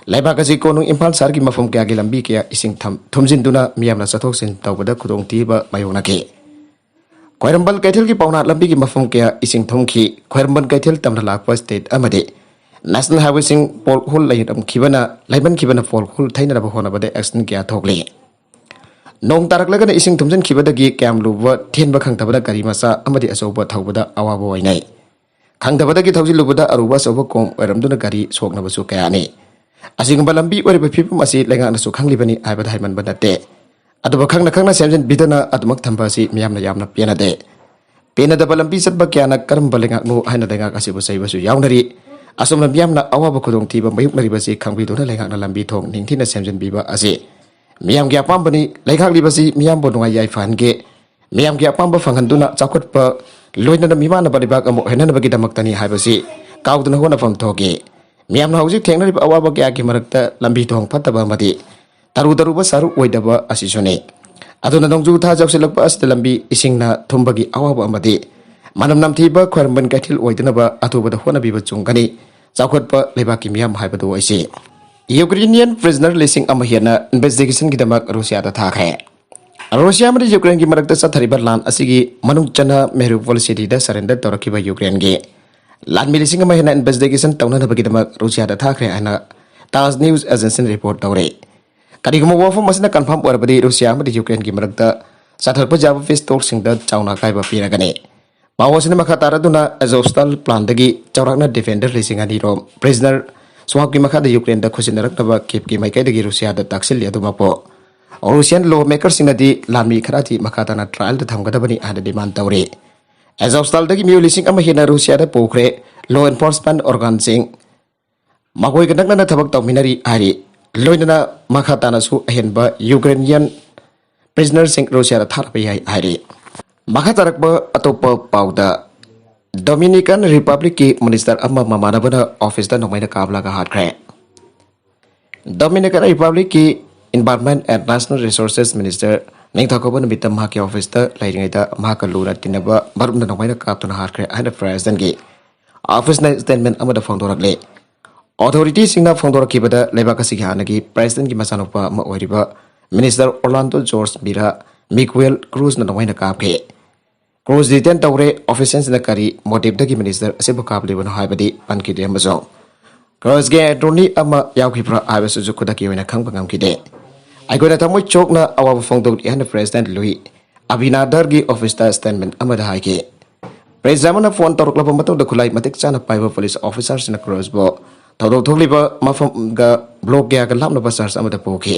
ꯂꯩꯕꯥꯛ ꯑꯁꯤ ꯀꯣꯅꯨꯡ ꯏꯝꯐꯥꯜ ꯁꯍꯔꯒꯤ ꯃꯐꯝ ꯀꯌꯥꯒꯤ ꯂꯝꯕꯤ ꯀꯌꯥ ꯏꯁꯤꯡ ꯊꯝ-, ꯊꯨꯝꯖꯤꯟꯗꯨꯅ ꯃꯤꯌꯥꯝꯅ ꯆꯠꯊꯣꯛ ꯆꯠꯁꯤꯟ ꯇꯧꯕꯗ ꯈꯨꯗꯣꯡꯊꯤꯕ ꯃꯥꯌꯣꯛꯅꯈꯤ꯫ ꯈ꯭ꯋꯥꯏꯔꯝꯕꯟ ꯀꯩꯊꯦꯜꯒꯤ ꯄꯥꯎꯅꯥ ꯂꯝꯕꯤꯒꯤ ꯃꯐꯝ ꯀꯌꯥ ꯏꯁꯤꯡ ꯊꯨꯝꯈꯤ꯫ ꯈ꯭ꯋꯥꯏꯔꯝꯕꯟ ꯀꯩꯊꯦꯜ ꯇꯝꯅ ꯂꯥꯛꯄ ꯁ꯭ꯇꯦꯠ ꯑꯃꯗꯤ ꯅꯦꯁꯅꯦꯜ ꯍꯥꯏꯋꯦꯁꯤꯡ ꯄꯣꯜ ꯍꯣꯜ ꯂꯩꯔꯝꯈꯤꯕꯅ, ꯂꯩꯃꯟꯈꯤꯕꯅ ꯄꯣꯜ ꯍꯣꯜ ꯊꯩꯅꯅꯕ ꯍꯣꯠꯅꯕꯗ ꯑꯦꯛꯁꯤꯗꯦꯟ ꯀꯌꯥ ꯊꯣꯛꯂꯤ꯫ ꯅꯣꯡ ꯇꯥꯔꯛꯂꯒꯅ ꯏꯁꯤꯡ ꯊꯨꯝꯖꯤꯟꯈꯤꯕꯗꯒꯤ ꯀꯌꯥꯝ ꯂꯨꯕ ꯊꯦꯟꯕ ꯈꯪꯗꯕꯅ ꯒꯥꯔꯤ ꯃꯆꯥ ꯑꯃꯗꯤ ꯑꯆꯧꯕ ꯊꯧꯕꯗ ꯑꯋꯥꯕ ꯑꯣꯏꯅꯩ꯫ ꯈꯪꯗꯕꯗꯒꯤ ꯊꯧꯖꯤꯜꯂꯨꯕꯗ ꯑꯔꯨꯕ ꯑꯆꯧꯕ ꯀꯣꯝ ꯑꯣꯏꯔꯝꯗꯨꯅ ꯒꯥꯔꯤ ꯁꯣꯛꯅꯕꯁꯨ ꯀꯌꯥꯅꯤ꯫ ꯑꯁꯤꯒꯨꯝꯕ ꯂꯝꯕꯤ ꯑꯣꯏꯔꯤꯕ ꯐꯤꯕꯝ ꯑꯁꯤ ꯂꯩꯉꯥꯛꯅꯁꯨ ꯈꯪꯂꯤꯕꯅꯤ ꯍꯥꯏꯕꯗ ꯍꯥꯏꯃꯟꯕ ꯅꯠꯇꯦ꯫ ꯑꯗꯨꯕꯨ ꯈꯪꯅ ꯈꯪꯅ ꯁꯦꯝꯖꯤꯟꯕꯤꯗꯅ ꯑꯗꯨꯃꯛ ꯊꯝꯕ ꯑꯁꯤ ꯃꯤꯌꯥꯝꯅ ꯌꯥꯝꯅ ꯄꯦꯟꯅꯗꯦ꯫ ꯄꯦꯟꯅꯗꯕ ꯂꯝꯕꯤ ꯆꯠꯄ ꯀꯌꯥꯅ ꯀꯔꯝꯕ ꯂꯩꯉꯥꯛꯅꯣ ꯍꯥꯏꯅ ꯂꯩꯉꯥꯛ ꯑꯁꯤꯕꯨ ꯆꯩꯕꯁꯨ ꯌꯥꯎꯅꯔꯤ꯫ ꯑꯁꯨꯝꯅ ꯃꯤꯌꯥꯝꯅ ꯑꯋꯥꯕ ꯈꯨꯗꯣꯡꯊꯤꯕ ꯃꯥꯌꯣꯛꯅꯔꯤꯕꯁꯤ ꯈꯪꯕꯤꯗꯨꯅ ꯂꯩꯉꯥꯛꯅ ꯂꯝꯕꯤ ꯊꯣꯡ ꯅꯤꯡꯊꯤꯅ ꯁꯦꯝꯖꯤꯟꯕꯤꯕ ꯑꯁꯤ ꯃꯤꯌꯥꯝꯒꯤ ꯑꯄꯥꯝꯕꯅꯤ꯫ ꯂꯩꯉꯥꯛꯂꯤꯕꯁꯤ ꯃꯤꯌꯥꯝꯕꯨ ꯅꯨꯡꯉꯥꯏ ꯌꯥꯏꯐꯍꯟꯒꯦ, ꯃꯤꯌꯥꯝꯒꯤ ꯑꯄꯥꯝꯕ ꯐꯪꯍꯟꯗꯨꯅ ꯆꯥꯎꯈꯠꯄ, ꯂꯣꯏꯅꯅ ꯃꯤꯃꯥꯟꯅꯕ ꯂꯩꯕꯥꯛ ꯑꯃ ꯑꯣꯏꯍꯟꯅꯕꯒꯤꯗꯃꯛꯇꯅꯤ ꯍꯥꯏꯕꯁꯤ ꯀꯥꯎꯗꯅ ꯍꯣꯠꯅꯐꯝ ꯊꯣꯛꯏ꯫ ꯃꯤꯌꯥꯝꯅ ꯍꯧꯖꯤꯛ ꯊꯦꯡꯅꯔꯤꯕ ꯑꯋꯥꯕ ꯀꯌꯥꯒꯤ ꯃꯔꯛꯇ ꯂꯝꯕꯤ ꯊꯣꯡ ꯐꯠꯇꯕ ꯑꯃꯗꯤ ꯇꯔꯨ ꯇꯔꯨꯕ ꯁꯍꯔ ꯑꯣꯏꯗꯕ ꯑꯁꯤꯁꯨꯅꯤ꯫ ꯑꯗꯨꯅ ꯅꯣꯡꯖꯨ ꯊꯥ ꯌꯧꯁꯤꯜꯂꯛꯄ ꯑꯁꯤꯗ ꯂꯝꯕꯤ ꯏꯁꯤꯡꯅ ꯊꯨꯝꯕꯒꯤ ꯑꯋꯥꯕ ꯑꯃꯗꯤ ꯃꯅꯝ ꯅꯝꯊꯤꯕ ꯈ꯭ꯋꯥꯏꯔꯝꯕꯟ ꯀꯩꯊꯦꯜ ꯑꯣꯏꯗꯅꯕ ꯑꯊꯨꯕꯗ ꯍꯣꯠꯅꯕꯤꯕ ꯆꯨꯝꯒꯅꯤ꯫ ꯆꯥꯎꯈꯠꯄ ꯂꯩꯕꯥꯛꯀꯤ ꯃꯤꯌꯥꯝ ꯍꯥꯏꯕꯗꯨ ꯑꯣꯏꯁꯤ꯫ ꯌꯨꯀ꯭ꯔꯦꯅꯤꯌꯟ ꯄ꯭ꯔꯤꯖꯅꯔ ꯂꯤꯁꯤꯡ ꯑꯃ ꯍꯦꯟꯅ ꯏꯟꯚꯦꯁꯇꯤꯒꯦꯁꯟꯒꯤꯗꯃꯛ ꯔꯨꯁꯤꯌꯥꯗ ꯊꯥꯈ꯭ꯔꯦ꯫ ꯔꯨꯁꯤꯌꯥ ꯑꯃꯗꯤ ꯌꯨꯀ꯭ꯔꯦꯟꯒꯤ ꯃꯔꯛꯇ ꯆꯠꯊꯔꯤꯕ ꯂꯥꯟ ꯑꯁꯤꯒꯤ ꯃꯅꯨꯡ ꯆꯟꯅ ꯃꯦꯔꯤꯎꯄꯣꯜ ꯁꯤꯇꯤꯗ ꯁꯔꯦꯟꯗꯔ ꯇꯧꯔꯛꯈꯤꯕ ꯌꯨꯀ꯭ꯔꯦꯟꯒꯤ ꯂꯥꯟꯃꯤ ꯂꯤꯁꯤꯡ ꯑꯃ ꯍꯦꯟꯅ ꯏꯟꯚꯦꯁꯇꯤꯒꯦꯁꯟ ꯇꯧꯅꯅꯕꯒꯤꯗꯃꯛ ꯔꯨꯁꯤꯌꯥꯗ ꯊꯥꯈ꯭ꯔꯦ ꯍꯥꯏꯅ ꯇꯥꯖ ꯅ꯭ꯌꯨꯁ ꯑꯦꯖꯦꯟꯁꯤꯅ ꯔꯤꯄꯣꯔꯠ ꯇꯧꯔꯤ꯫ ꯀꯔꯤꯒꯨꯝꯕ ꯋꯥꯐꯝ ꯑꯁꯤꯅ ꯀꯟꯐꯥꯔꯝ ꯑꯣꯏꯔꯕꯗꯤ ꯔꯨꯁꯤꯌꯥ ꯑꯃꯗꯤ ꯌꯨꯀ꯭ꯔꯦꯟꯒꯤ ꯃꯔꯛꯇ ꯆꯠꯊꯔꯛꯄ ꯌꯥꯕ ꯄꯤꯁ ꯇꯣꯛꯁꯤꯡꯗ ꯆꯥꯎꯅ ꯑꯀꯥꯏꯕ ꯄꯤꯔꯒꯅꯤ꯫ ꯄꯥꯎ ꯑꯁꯤꯅ ꯃꯈꯥ ꯇꯥꯔꯗꯨꯅ ꯑꯦꯖꯣꯁꯇꯥꯜ ꯄ꯭ꯂꯥꯟꯗꯒꯤ ꯆꯥꯎꯔꯥꯛꯅ ꯗꯤꯐꯦꯟꯗꯔ ꯂꯤꯁꯤꯡ ꯑꯅꯤ ꯔꯣꯝ ꯄ꯭ꯔꯤꯖꯅꯔ ꯁ꯭ꯋꯥꯞꯀꯤ ꯃꯈꯥꯗ ꯌꯨꯀ꯭ꯔꯦꯟꯗ ꯈꯨꯠꯁꯤꯟꯅꯔꯛꯅꯕ ꯀꯤꯞꯀꯤ ꯃꯥꯏꯀꯩꯗꯒꯤ ꯔꯨꯁꯤꯌꯥꯗ ꯇꯥꯛꯁꯤꯜꯂꯤ꯫ ꯑꯗꯨꯃꯛꯄꯨ ꯔꯨꯁꯤꯌꯥꯟ ꯂꯣ ꯃꯦꯀꯔꯁꯤꯡꯅꯗꯤ ꯂꯥꯟꯃꯤ ꯈꯔꯗꯤ ꯃꯈꯥ ꯇꯥꯅ ꯇ꯭ꯔꯥꯏꯜꯗ ꯊꯝꯒꯗꯕꯅꯤ ꯍꯥꯏꯅ ꯗꯤꯃꯥꯟ ꯇꯧꯔꯤ꯫ ꯑꯦꯖꯣꯁꯇꯥꯜꯗꯒꯤ ꯃꯤꯑꯣꯏ ꯂꯤꯁꯤꯡ ꯑꯃ ꯍꯦꯟꯅ ꯔꯨꯁꯤꯌꯥꯗ ꯄꯨꯈ꯭ꯔꯦ꯫ ꯂꯣ ꯑꯦꯟꯐꯣꯔꯁꯃꯦꯟ ꯑꯣꯔꯒꯥꯟꯁꯤꯡ ꯃꯈꯣꯏꯒ ꯅꯛꯅꯅ ꯊꯕꯛ ꯇꯧꯃꯤꯟꯅꯔꯤ ꯍꯥꯏꯔꯤ꯫ ꯂꯣꯏꯅꯅ ꯃꯈꯥ ꯇꯥꯅꯁꯨ ꯑꯍꯦꯟꯕ ꯌꯨꯀ꯭ꯔꯦꯅꯤꯌꯟ ꯄ꯭ꯔꯤꯖꯅꯔꯁꯤꯡ ꯔꯨꯁꯤꯌꯥꯗ ꯊꯥꯔꯛꯄ ꯌꯥꯏ ꯍꯥꯏꯔꯤ꯫ ꯃꯈꯥ ꯇꯥꯔꯛꯄ ꯑꯇꯣꯞꯄ ꯄꯥꯎꯗ, ꯗꯣꯃꯤꯅꯤꯀꯟ ꯔꯤꯄꯕ꯭ꯂꯤꯛꯀꯤ ꯃꯤꯅꯤꯁꯇꯔ ꯑꯃ ꯃꯃꯥꯟꯅꯕꯅ ꯑꯣꯐꯤꯁꯇ ꯅꯣꯡꯃꯩꯅ ꯀꯥꯞꯂꯒ ꯍꯥꯠꯈ꯭ꯔꯦ꯫ ꯗꯣꯃꯤꯅꯤꯀꯟ ꯔꯤꯄꯕ꯭ꯂꯤꯛꯀꯤ Environment and Natural Resources Minister ꯅꯤꯡꯊꯧꯀꯥꯕ ꯅꯨꯃꯤꯠꯇ ꯃꯍꯥꯛꯀꯤ ꯑꯣꯐꯤꯁꯇ ꯂꯩꯔꯤꯉꯩꯗ ꯃꯍꯥꯛꯀ ꯂꯨꯅ ꯇꯤꯟꯅꯕ ꯃꯔꯨꯞꯅ ꯅꯣꯡꯃꯩꯅ ꯀꯥꯞꯇꯨꯅ ꯍꯥꯠꯈ꯭ꯔꯦ ꯍꯥꯏꯅ ꯄ꯭ꯔꯦꯁꯤꯗꯦꯟꯒꯤ ꯑꯣꯐꯤꯁꯅ ꯁ꯭ꯇꯦꯠꯃꯦꯟ ꯑꯃꯗ ꯐꯣꯡꯗꯣꯔꯛꯂꯤ꯫ ꯑꯣꯊꯣꯔꯤꯇꯤꯁꯤꯡꯅ ꯐꯣꯡꯗꯣꯔꯛꯈꯤꯕꯗ, ꯂꯩꯕꯥꯛ ꯑꯁꯤꯒꯤ ꯍꯥꯟꯅꯒꯤ ꯄ꯭ꯔꯦꯁꯤꯗꯦꯟꯒꯤ ꯃꯆꯥꯅꯨꯄꯥ ꯑꯃ ꯑꯣꯏꯔꯤꯕ ꯃꯤꯅꯤꯁꯇꯔ ꯑꯣꯔꯂꯥꯟꯗꯣ ꯖꯣꯔꯖ ꯃꯤꯔꯥ ꯃꯤꯒꯨꯌꯦꯜ ꯀ꯭ꯔꯨꯖꯅ ꯅꯣꯡꯃꯩꯅ ꯀꯥꯞꯈꯤ꯫ ꯀ꯭ꯔꯨꯖ ꯗꯤꯇꯦꯟ ꯇꯧꯔꯦ꯫ ꯑꯣꯐꯤꯁꯤꯌꯦꯜꯁꯤꯡꯅ ꯀꯔꯤ ꯃꯣꯇꯤꯞꯇꯒꯤ ꯃꯤꯅꯤꯁꯇꯔ ꯑꯁꯤꯕꯨ ꯀꯥꯞꯂꯤꯕꯅꯣ ꯍꯥꯏꯕꯗꯤ ꯄꯟꯈꯤꯗꯦ, ꯑꯃꯁꯨꯡ ꯀ꯭ꯔꯨꯖꯒꯤ ꯑꯦꯇꯣꯔꯅꯤ ꯑꯃ ꯌꯥꯎꯈꯤꯕ꯭ꯔꯥ ꯍꯥꯏꯕꯁꯤꯁꯨ ꯈꯨꯗꯛꯀꯤ ꯑꯣꯏꯅ ꯈꯪꯕ ꯉꯝꯈꯤꯗꯦ꯫ ꯑꯩꯈꯣꯏꯅ ꯊꯃꯣꯏ ꯆꯣꯛꯅ ꯑꯋꯥꯕ ꯐꯣꯡꯗꯣꯛꯂꯤ ꯍꯥꯏꯅ ꯄ꯭ꯔꯦꯁꯤꯗꯦꯟꯠ ꯂꯨꯏ ꯑꯕꯤꯅꯥꯗꯔꯒꯤ ꯑꯣꯐꯤꯁꯇ ꯁ꯭ꯇꯦꯠꯃꯦꯟ ꯑꯃꯗ ꯍꯥꯏꯈꯤ꯫ ꯄ꯭ꯔꯦꯁ ꯑꯃꯅ ꯐꯣꯟ ꯇꯧꯔꯛꯂꯕ ꯃꯇꯨꯡꯗ ꯈꯨꯠꯂꯥꯏ ꯃꯇꯤꯛ ꯆꯥꯅ ꯄꯥꯏꯕ ꯄꯨꯂꯤꯁ ꯑꯣꯐꯤꯁꯥꯔꯁꯤꯡꯅ ꯀ꯭ꯔꯨꯖꯕꯨ ꯊꯧꯗꯣꯛ ꯊꯣꯛꯂꯤꯕ ꯃꯐꯝꯒ ꯕ꯭ꯂꯣꯛ ꯀꯌꯥꯒ ꯂꯥꯞꯅꯕ ꯆꯔꯆ ꯑꯃꯗ ꯄꯨꯈꯤ꯫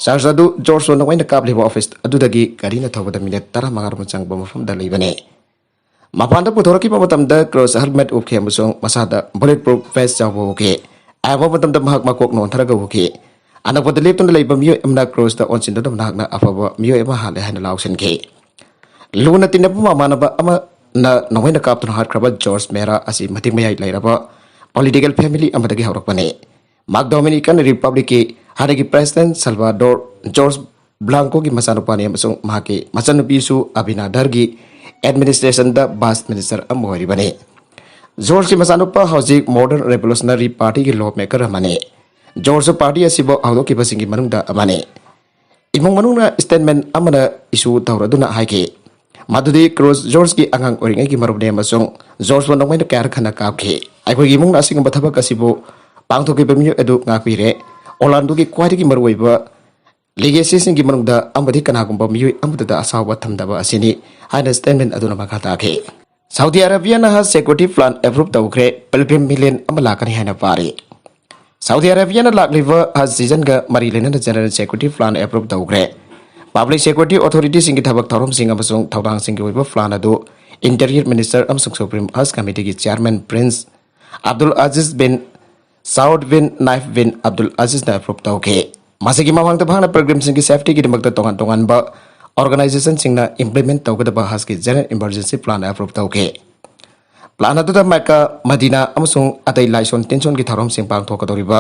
ꯆꯔꯆ ꯑꯗꯨ ꯖꯣꯔꯖ ꯐ꯭ꯂꯣꯏꯗ ꯅꯣꯡꯃꯩꯅ ꯀꯥꯞꯂꯤꯕ ꯑꯣꯐꯤꯁ ꯑꯗꯨꯗꯒꯤ ꯒꯥꯔꯤꯅ ꯊꯧꯕꯗ ꯃꯤꯅꯤꯠ ꯇꯔꯥꯃꯉꯥ ꯔꯣꯝ ꯆꯪꯕ ꯃꯐꯝꯗ ꯂꯩꯕꯅꯤ꯫ ꯃꯄꯥꯟꯗ ꯄꯨꯊꯣꯔꯛꯈꯤꯕ ꯃꯇꯝꯗ ꯀ꯭ꯔꯨꯖ ꯍꯦꯜꯃꯦꯠ ꯎꯞꯈꯤ ꯑꯃꯁꯨꯡ ꯃꯁꯥꯗ ꯕꯨꯂꯦꯠ ꯄ꯭ꯔꯨꯐ ꯚꯦꯁ ꯌꯥꯎꯕ ꯎꯈꯤ꯫ ꯑꯌꯥꯝꯕ ꯃꯇꯝꯗ ꯃꯍꯥꯛ ꯃꯀꯣꯛ ꯅꯣꯟꯊꯔꯒ ꯎꯈꯤ꯫ ꯑꯅꯛꯄꯗ ꯂꯦꯞꯇꯨꯅ ꯂꯩꯕ ꯃꯤꯑꯣꯏ ꯑꯃꯅ ꯀ꯭ꯔꯨꯖꯇ ꯑꯣꯟꯁꯤꯟꯗꯨꯅ ꯅꯍꯥꯛꯅ ꯑꯐꯕ ꯃꯤꯑꯣꯏ ꯑꯃ ꯍꯥꯠꯂꯦ ꯍꯥꯏꯅ ꯂꯥꯎꯁꯤꯟꯈꯤ꯫ ꯂꯨꯅ ꯇꯤꯟꯅꯕ ꯃꯃꯥꯟꯅꯕ ꯑꯃꯅ ꯅꯣꯡꯃꯩꯅ ꯀꯥꯞꯇꯨꯅ ꯍꯥꯠꯈ꯭ꯔꯕ ꯖꯣꯔꯖ ꯃꯦꯔꯥ ꯑꯁꯤ ꯃꯇꯤꯛ ꯃꯌꯥꯏ ꯂꯩꯔꯕ ꯄꯣꯂꯤꯇꯤꯀꯦꯜ ꯐꯦꯃꯤꯂꯤ ꯑꯃꯗꯒꯤ ꯍꯧꯔꯛꯄꯅꯤ꯫ ꯃꯍꯥꯛ ꯗꯣꯃꯤꯅꯤꯀꯟ ꯔꯤꯄꯕ꯭ꯂꯤꯛꯀꯤ ꯍꯥꯟꯅꯒꯤ ꯄ꯭ꯔꯦꯁꯤꯗꯦꯟꯠ ꯁꯜꯕꯥꯗꯣꯔ ꯖꯣꯔꯖ ꯕ꯭ꯂꯥꯡꯀꯣꯒꯤ ꯃꯆꯥꯅꯨꯄꯥꯅꯤ ꯑꯃꯁꯨꯡ ꯃꯍꯥꯛꯀꯤ ꯃꯆꯟꯅꯨꯄꯤꯁꯨ ꯑꯕꯤꯅꯥꯗꯔꯒꯤ ꯑꯦꯗꯃꯤꯅꯤꯁꯇ꯭ꯔꯦꯁꯟꯗ ꯚꯥꯏꯁ ꯃꯤꯅꯤꯁꯇꯔ ꯑꯃ ꯑꯣꯏꯔꯤꯕꯅꯤ꯫ ꯖꯣꯔꯖꯀꯤ ꯃꯆꯥꯅꯨꯄꯥ ꯍꯧꯖꯤꯛ ꯃꯣꯗꯔꯟ ꯔꯦꯚꯣꯂꯨꯁꯅꯔꯤ ꯄꯥꯔꯇꯤꯒꯤ ꯂꯣ ꯃꯦꯀꯔ ꯑꯃꯅꯤ꯫ ꯖꯣꯔꯖꯁꯨ ꯄꯥꯔꯇꯤ ꯑꯁꯤꯕꯨ ꯍꯧꯗꯣꯛꯈꯤꯕꯁꯤꯡꯒꯤ ꯃꯅꯨꯡꯗ ꯑꯃꯅꯤ꯫ ꯏꯃꯨꯡ ꯃꯅꯨꯡꯅ ꯁ꯭ꯇꯦꯠꯃꯦꯟ ꯑꯃꯅ ꯏꯁꯨ ꯇꯧꯔꯗꯨꯅ ꯍꯥꯏꯈꯤ ꯃꯗꯨꯗꯤ ꯀ꯭ꯔꯨꯖ ꯖꯣꯔꯖꯀꯤ ꯑꯉꯥꯡ ꯑꯣꯏꯔꯤꯉꯩꯒꯤ ꯃꯔꯨꯞꯅꯤ ꯑꯃꯁꯨꯡ ꯖꯣꯔꯖꯄꯨ ꯅꯣꯡꯃꯩꯅ ꯀꯌꯥꯔꯛ ꯍꯟꯅ ꯀꯥꯞꯈꯤ꯫ ꯑꯩꯈꯣꯏꯒꯤ ꯏꯃꯨꯡꯅ ꯑꯁꯤꯒꯨꯝꯕ ꯊꯕꯛ ꯑꯁꯤꯕꯨ ꯄꯥꯡꯊꯣꯛꯈꯤꯕ ꯃꯤꯑꯣꯏ ꯑꯗꯨ ꯉꯥꯛꯄꯤꯔꯦ꯫ ꯑꯣꯔꯂꯥꯟꯗꯣꯒꯤ ꯈ꯭ꯋꯥꯏꯗꯒꯤ ꯃꯔꯨꯑꯣꯏꯕ ꯂꯤꯒꯦꯁꯤꯁꯤꯡꯒꯤ ꯃꯅꯨꯡꯗ ꯑꯃꯗꯤ ꯀꯅꯥꯒꯨꯝꯕ ꯃꯤꯑꯣꯏ ꯑꯃꯠꯇꯗ ꯑꯁꯥꯎꯕ ꯊꯝꯗꯕ ꯑꯁꯤꯅꯤ ꯍꯥꯏꯅ ꯁ꯭ꯇꯦꯠꯃꯦꯟ ꯑꯗꯨꯅ ꯃꯈꯥ ꯇꯥꯈꯤ꯫ ꯁꯥꯎꯗꯤ ꯑꯔꯥꯕꯤꯌꯥꯅ ꯍꯖ ꯁꯦꯀ꯭ꯌꯨꯔꯤꯇꯤ ꯄ꯭ꯂꯥꯟ ꯑꯦꯄ꯭ꯔꯨꯞ ꯇꯧꯈ꯭ꯔꯦ, ꯄꯤꯜꯒ꯭ꯔꯤꯝ ꯃꯤꯂꯤꯌꯟ ꯑꯃ ꯂꯥꯛꯀꯅꯤ ꯍꯥꯏꯅ ꯄꯥꯔꯤ꯫ ꯁꯥꯎꯗꯤ ꯑꯔꯥꯕꯤꯌꯥꯅ ꯂꯥꯛꯂꯤꯕ ꯍꯖ ꯁꯤꯖꯟꯒ ꯃꯔꯤ ꯂꯩꯅꯅ ꯖꯦꯅꯔꯦꯜ ꯁꯦꯀ꯭ꯌꯨꯔꯤꯇꯤ ꯄ꯭ꯂꯥꯟ ꯑꯦꯄ꯭ꯔꯨꯚ ꯇꯧꯈ꯭ꯔꯦ꯫ ꯄꯕ꯭ꯂꯤꯛ ꯁꯦꯀ꯭ꯌꯨꯔꯤꯇꯤ ꯑꯣꯊꯣꯔꯤꯇꯤꯁꯤꯡꯒꯤ ꯊꯕꯛ ꯊꯧꯔꯝꯁꯤꯡ ꯑꯃꯁꯨꯡ ꯊꯧꯗꯥꯡꯁꯤꯡꯒꯤ ꯑꯣꯏꯕ ꯄ꯭ꯂꯥꯟ ꯑꯗꯨ ꯏꯟꯇꯤꯔꯤꯌꯔ ꯃꯤꯅꯤꯁꯇꯔ ꯑꯃꯁꯨꯡ ꯁꯨꯄ꯭ꯔꯤꯝ ꯍꯖ ꯀꯃꯤꯇꯤꯒꯤ ꯆꯤꯌꯥꯔꯃꯦꯟ ꯄ꯭ꯔꯤꯟꯁ ꯑꯕꯗꯨꯜ ꯑꯖꯤꯖ ꯕꯤꯟ ꯁꯥꯎꯗ ꯕꯤꯟ ꯅꯥꯏꯐ ꯕꯤꯟ ꯑꯕꯗꯨꯜ ꯑꯖꯤꯖꯅ ꯑꯦꯄ꯭ꯔꯨꯚ ꯇꯧꯈꯤ꯫ ꯃꯁꯤꯒꯤ ꯃꯃꯥꯡꯗ ꯃꯍꯥꯛꯅ ꯄꯤꯜꯒ꯭ꯔꯤꯝꯁꯤꯡꯒꯤ ꯁꯦꯐꯇꯤꯒꯤꯗꯃꯛꯇ ꯇꯣꯉꯥꯟ ꯇꯣꯉꯥꯟꯕ ꯑꯣꯔꯒꯅꯥꯏꯖꯦꯁꯟꯁꯤꯡꯅ ꯏꯝꯄ꯭ꯂꯤꯃꯦꯟ ꯇꯧꯒꯗꯕ ꯍꯖꯀꯤ ꯖꯦꯅꯔꯦꯜ ꯏꯃꯔꯖꯦꯟꯁꯤ ꯄ꯭ꯂꯥꯟ ꯑꯦꯄ꯭ꯔꯨꯚ ꯇꯧꯈꯤ꯫ ꯄ꯭ꯂꯥꯟ ꯑꯗꯨꯗ ꯃꯦꯛꯀꯥ, ꯃꯗꯤꯅꯥ ꯑꯃꯁꯨꯡ ꯑꯇꯩ ꯂꯥꯏꯁꯣꯟ ꯇꯤꯟꯁꯣꯟꯒꯤ ꯊꯧꯔꯝꯁꯤꯡ ꯄꯥꯡꯊꯣꯛꯀꯗꯧꯔꯤꯕ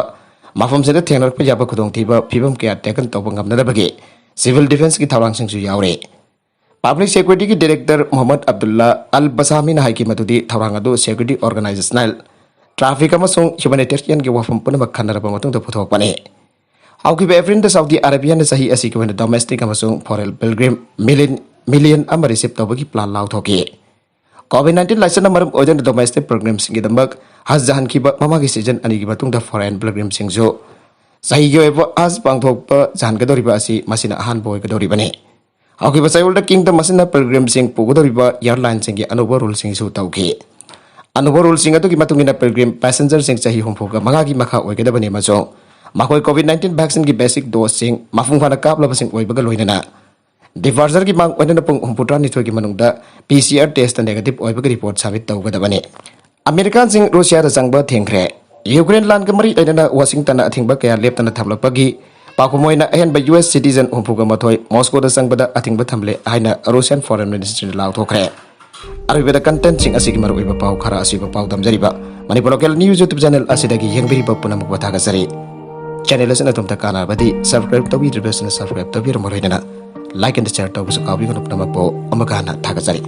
ꯃꯐꯝꯁꯤꯡꯗ ꯊꯦꯡꯅꯔꯛꯄ ꯌꯥꯕ ꯈꯨꯗꯣꯡꯊꯤꯕ ꯐꯤꯕꯝ ꯀꯌꯥ ꯇꯦꯀꯜ ꯇꯧꯕ ꯉꯝꯅꯅꯕꯒꯤ ꯁꯤꯚꯤꯜ ꯗꯤꯐꯦꯟꯁꯀꯤ ꯊꯧꯔꯥꯡꯁꯤꯡꯁꯨ ꯌꯥꯎꯔꯤ꯫ ꯄꯕ꯭ꯂꯤꯛ ꯁꯦꯀ꯭ꯌꯨꯔꯤꯇꯤꯒꯤ ꯗꯤꯔꯦꯛꯇꯔ ꯃꯨꯍꯝꯃꯗ ꯑꯕꯗꯨꯜꯂꯥ ꯑꯜ ꯕꯁꯥꯃꯤꯅ ꯍꯥꯏꯈꯤ ꯃꯗꯨꯗꯤ ꯊꯧꯔꯥꯡ ꯑꯗꯨ ꯁꯦꯀ꯭ꯌꯨꯔꯤꯇꯤ ꯑꯣꯔꯒꯅꯥꯏꯖꯦꯁꯅꯦꯜ, ꯇ꯭ꯔꯥꯐꯤꯛ ꯑꯃꯁꯨꯡ ꯍ꯭ꯌꯨꯃꯦꯅꯤꯇꯦꯔꯤꯌꯟꯒꯤ ꯋꯥꯐꯝ ꯄꯨꯝꯅꯃꯛ ꯈꯟꯅꯔꯕ ꯃꯇꯨꯡꯗ ꯄꯨꯊꯣꯛꯄꯅꯤ꯫ ꯍꯧꯈꯤꯕ ꯑꯦꯄ꯭ꯔꯤꯜꯗ ꯁꯥꯎꯗꯤ ꯑꯔꯥꯕꯤꯌꯥꯅ ꯆꯍꯤ ꯑꯁꯤꯒꯤ ꯑꯣꯏꯅ ꯗꯣꯃꯦꯁꯇꯤꯛ ꯑꯃꯁꯨꯡ ꯐꯣꯔꯦꯟ ꯄꯤꯜꯒ꯭ꯔꯤꯝ ꯃꯤꯂꯤꯌꯟ, ꯃꯤꯂꯤꯌꯟ ꯑꯃ ꯔꯤꯁꯤꯞ ꯇꯧꯕꯒꯤ ꯄ꯭ꯂꯥꯟ ꯂꯥꯎꯊꯣꯛꯈꯤ꯫ ꯀꯣꯚꯤꯗ ꯅꯥꯏꯟꯇꯤꯟ ꯂꯥꯏꯆꯠꯅ ꯃꯔꯝ ꯑꯣꯏꯗꯨꯅ ꯗꯣꯃꯦꯁꯇꯤꯛ ꯄꯤꯜꯒ꯭ꯔꯤꯝꯁꯤꯡꯒꯤꯗꯃꯛ ꯍꯖ ꯍꯟꯈꯤꯕ ꯃꯃꯥꯡꯒꯤ ꯁꯤꯖꯟ ꯑꯅꯤꯒꯤ ꯃꯇꯨꯡꯗ ꯐꯣꯔꯦꯟ ꯄꯤꯜꯒ꯭ꯔꯤꯝꯁꯤꯡꯁꯨ ꯆꯍꯤꯒꯤ ꯑꯣꯏꯕ ꯍꯖ ꯄꯥꯡꯊꯣꯛꯄ ꯌꯥꯍꯟꯒꯗꯧꯔꯤꯕ ꯑꯁꯤ ꯃꯁꯤꯅ ꯑꯍꯥꯟꯕ ꯑꯣꯏꯒꯗꯧꯔꯤꯕꯅꯤ꯫ ꯍꯧꯈꯤꯕ ꯆꯌꯣꯜꯗ ꯀꯤꯡꯗꯝ ꯑꯁꯤꯅ ꯄꯤꯜꯒ꯭ꯔꯤꯝꯁꯤꯡ ꯄꯨꯒꯗꯧꯔꯤꯕ ꯑꯦꯌꯔꯂꯥꯏꯟꯁꯤꯡꯒꯤ ꯑꯅꯧꯕ ꯔꯨꯜꯁꯤꯡꯁꯨ ꯇꯧꯈꯤ꯫ ꯑꯅꯧꯕ ꯔꯨꯜꯁꯤꯡ ꯑꯗꯨꯒꯤ ꯃꯇꯨꯡ ꯏꯟꯅ ꯄꯤꯜꯒ꯭ꯔꯤꯝ ꯄꯦꯁꯦꯟꯖꯔꯁꯤꯡ ꯆꯍꯤ ꯍꯨꯝꯐꯨꯒ ꯃꯉꯥꯒꯤ ꯃꯈꯥ ꯑꯣꯏꯒꯗꯕꯅꯤ ꯑꯃꯁꯨꯡ ꯃꯈꯣꯏ ꯀꯣꯚꯤꯗ ꯅꯥꯏꯟꯇꯤꯟ ꯚꯦꯛꯁꯤꯟꯒꯤ ꯕꯦꯁꯤꯛ ꯗꯣꯁꯁꯤꯡ ꯃꯄꯨꯡ ꯐꯥꯅ ꯀꯥꯞꯂꯕꯁꯤꯡ ꯑꯣꯏꯕꯒ ꯂꯣꯏꯅꯅ ꯗꯤꯄꯥꯔꯆꯔꯒꯤ ꯃꯥꯡ ꯑꯣꯏꯅꯅ ꯄꯨꯡ ꯍꯨꯝꯐꯨꯇꯔꯥꯅꯤꯊꯣꯏꯒꯤ ꯃꯅꯨꯡꯗ ꯄꯤ ꯁꯤ ꯑꯥꯔ ꯇꯦꯁꯇ ꯅꯦꯒꯦꯇꯤꯚ ꯑꯣꯏꯕꯒꯤ ꯔꯤꯄꯣꯔꯠ ꯁꯕꯃꯤꯠ ꯇꯧꯒꯗꯕꯅꯤ꯫ ꯑꯃꯦꯔꯤꯀꯥꯟꯁꯤꯡ ꯔꯨꯁꯤꯌꯥꯗ ꯆꯪꯕ ꯊꯤꯡꯈ꯭ꯔꯦ꯫ ꯌꯨꯀ꯭ꯔꯦꯟ ꯂꯥꯟꯒ ꯃꯔꯤ ꯂꯩꯅꯅ ꯋꯥꯁꯤꯡꯇꯟꯅ ꯑꯊꯤꯡꯕ ꯀꯌꯥ ꯂꯦꯞꯇꯅ ꯊꯝꯂꯛꯄꯒꯤ ꯄꯥꯎꯈꯨꯝ ꯑꯣꯏꯅ ꯑꯍꯦꯟꯕ ꯌꯨ ꯑꯦꯁ ꯁꯤꯇꯤꯖꯟ ꯍꯨꯝꯐꯨꯒ ꯃꯥꯊꯣꯏ ꯃꯣꯁꯀꯣꯗ ꯆꯪꯕꯗ ꯑꯊꯤꯡꯕ ꯊꯝꯂꯦ ꯍꯥꯏꯅ ꯔꯨꯁꯤꯌꯥꯟ ꯐꯣꯔꯦꯟ ꯃꯤꯅꯤꯁꯇ꯭ꯔꯤꯅ ꯂꯥꯎꯊꯣꯛꯈ꯭ꯔꯦ꯫ ꯑꯔꯣꯏꯕꯗ ꯀꯟꯇꯦꯟꯠꯁꯤꯡ ꯑꯁꯤꯒꯤ ꯃꯔꯨꯑꯣꯏꯕ ꯄꯥꯎ ꯈꯔ ꯑꯁꯤꯕꯨ ꯄꯥꯎꯗꯝꯖꯔꯤꯕ Manipur local news YouTube channel ꯑꯁꯤꯗꯒꯤ ꯌꯦꯡꯕꯤꯔꯤꯕ ꯄꯨꯝꯅꯃꯛꯄꯨ ꯊꯥꯒꯠꯆꯔꯤ꯫ ꯆꯦꯅꯦꯜ ꯑꯁꯤꯅ ꯑꯗꯣꯝꯗ ꯀꯥꯟꯅꯔꯕꯗꯤ ꯁꯕꯁꯀ꯭ꯔꯥꯏꯕ ꯇꯧꯕꯤꯗ꯭ꯔꯤꯕꯁꯤꯡꯅ ꯁꯕꯁꯀ꯭ꯔꯥꯏꯕ ꯇꯧꯕꯤꯔꯝꯃ ꯂꯣꯏꯅꯅ ꯂꯥꯏꯛ ꯑꯦꯟ ꯁꯤꯌꯔ ꯇꯧꯕꯁꯨ ꯀꯥꯎꯕꯤꯒꯅꯨ꯫ ꯄꯨꯝꯅꯃꯛꯄꯨ ꯑꯃꯨꯛꯀ ꯍꯟꯅ ꯊꯥꯒꯠꯆꯔꯤ꯫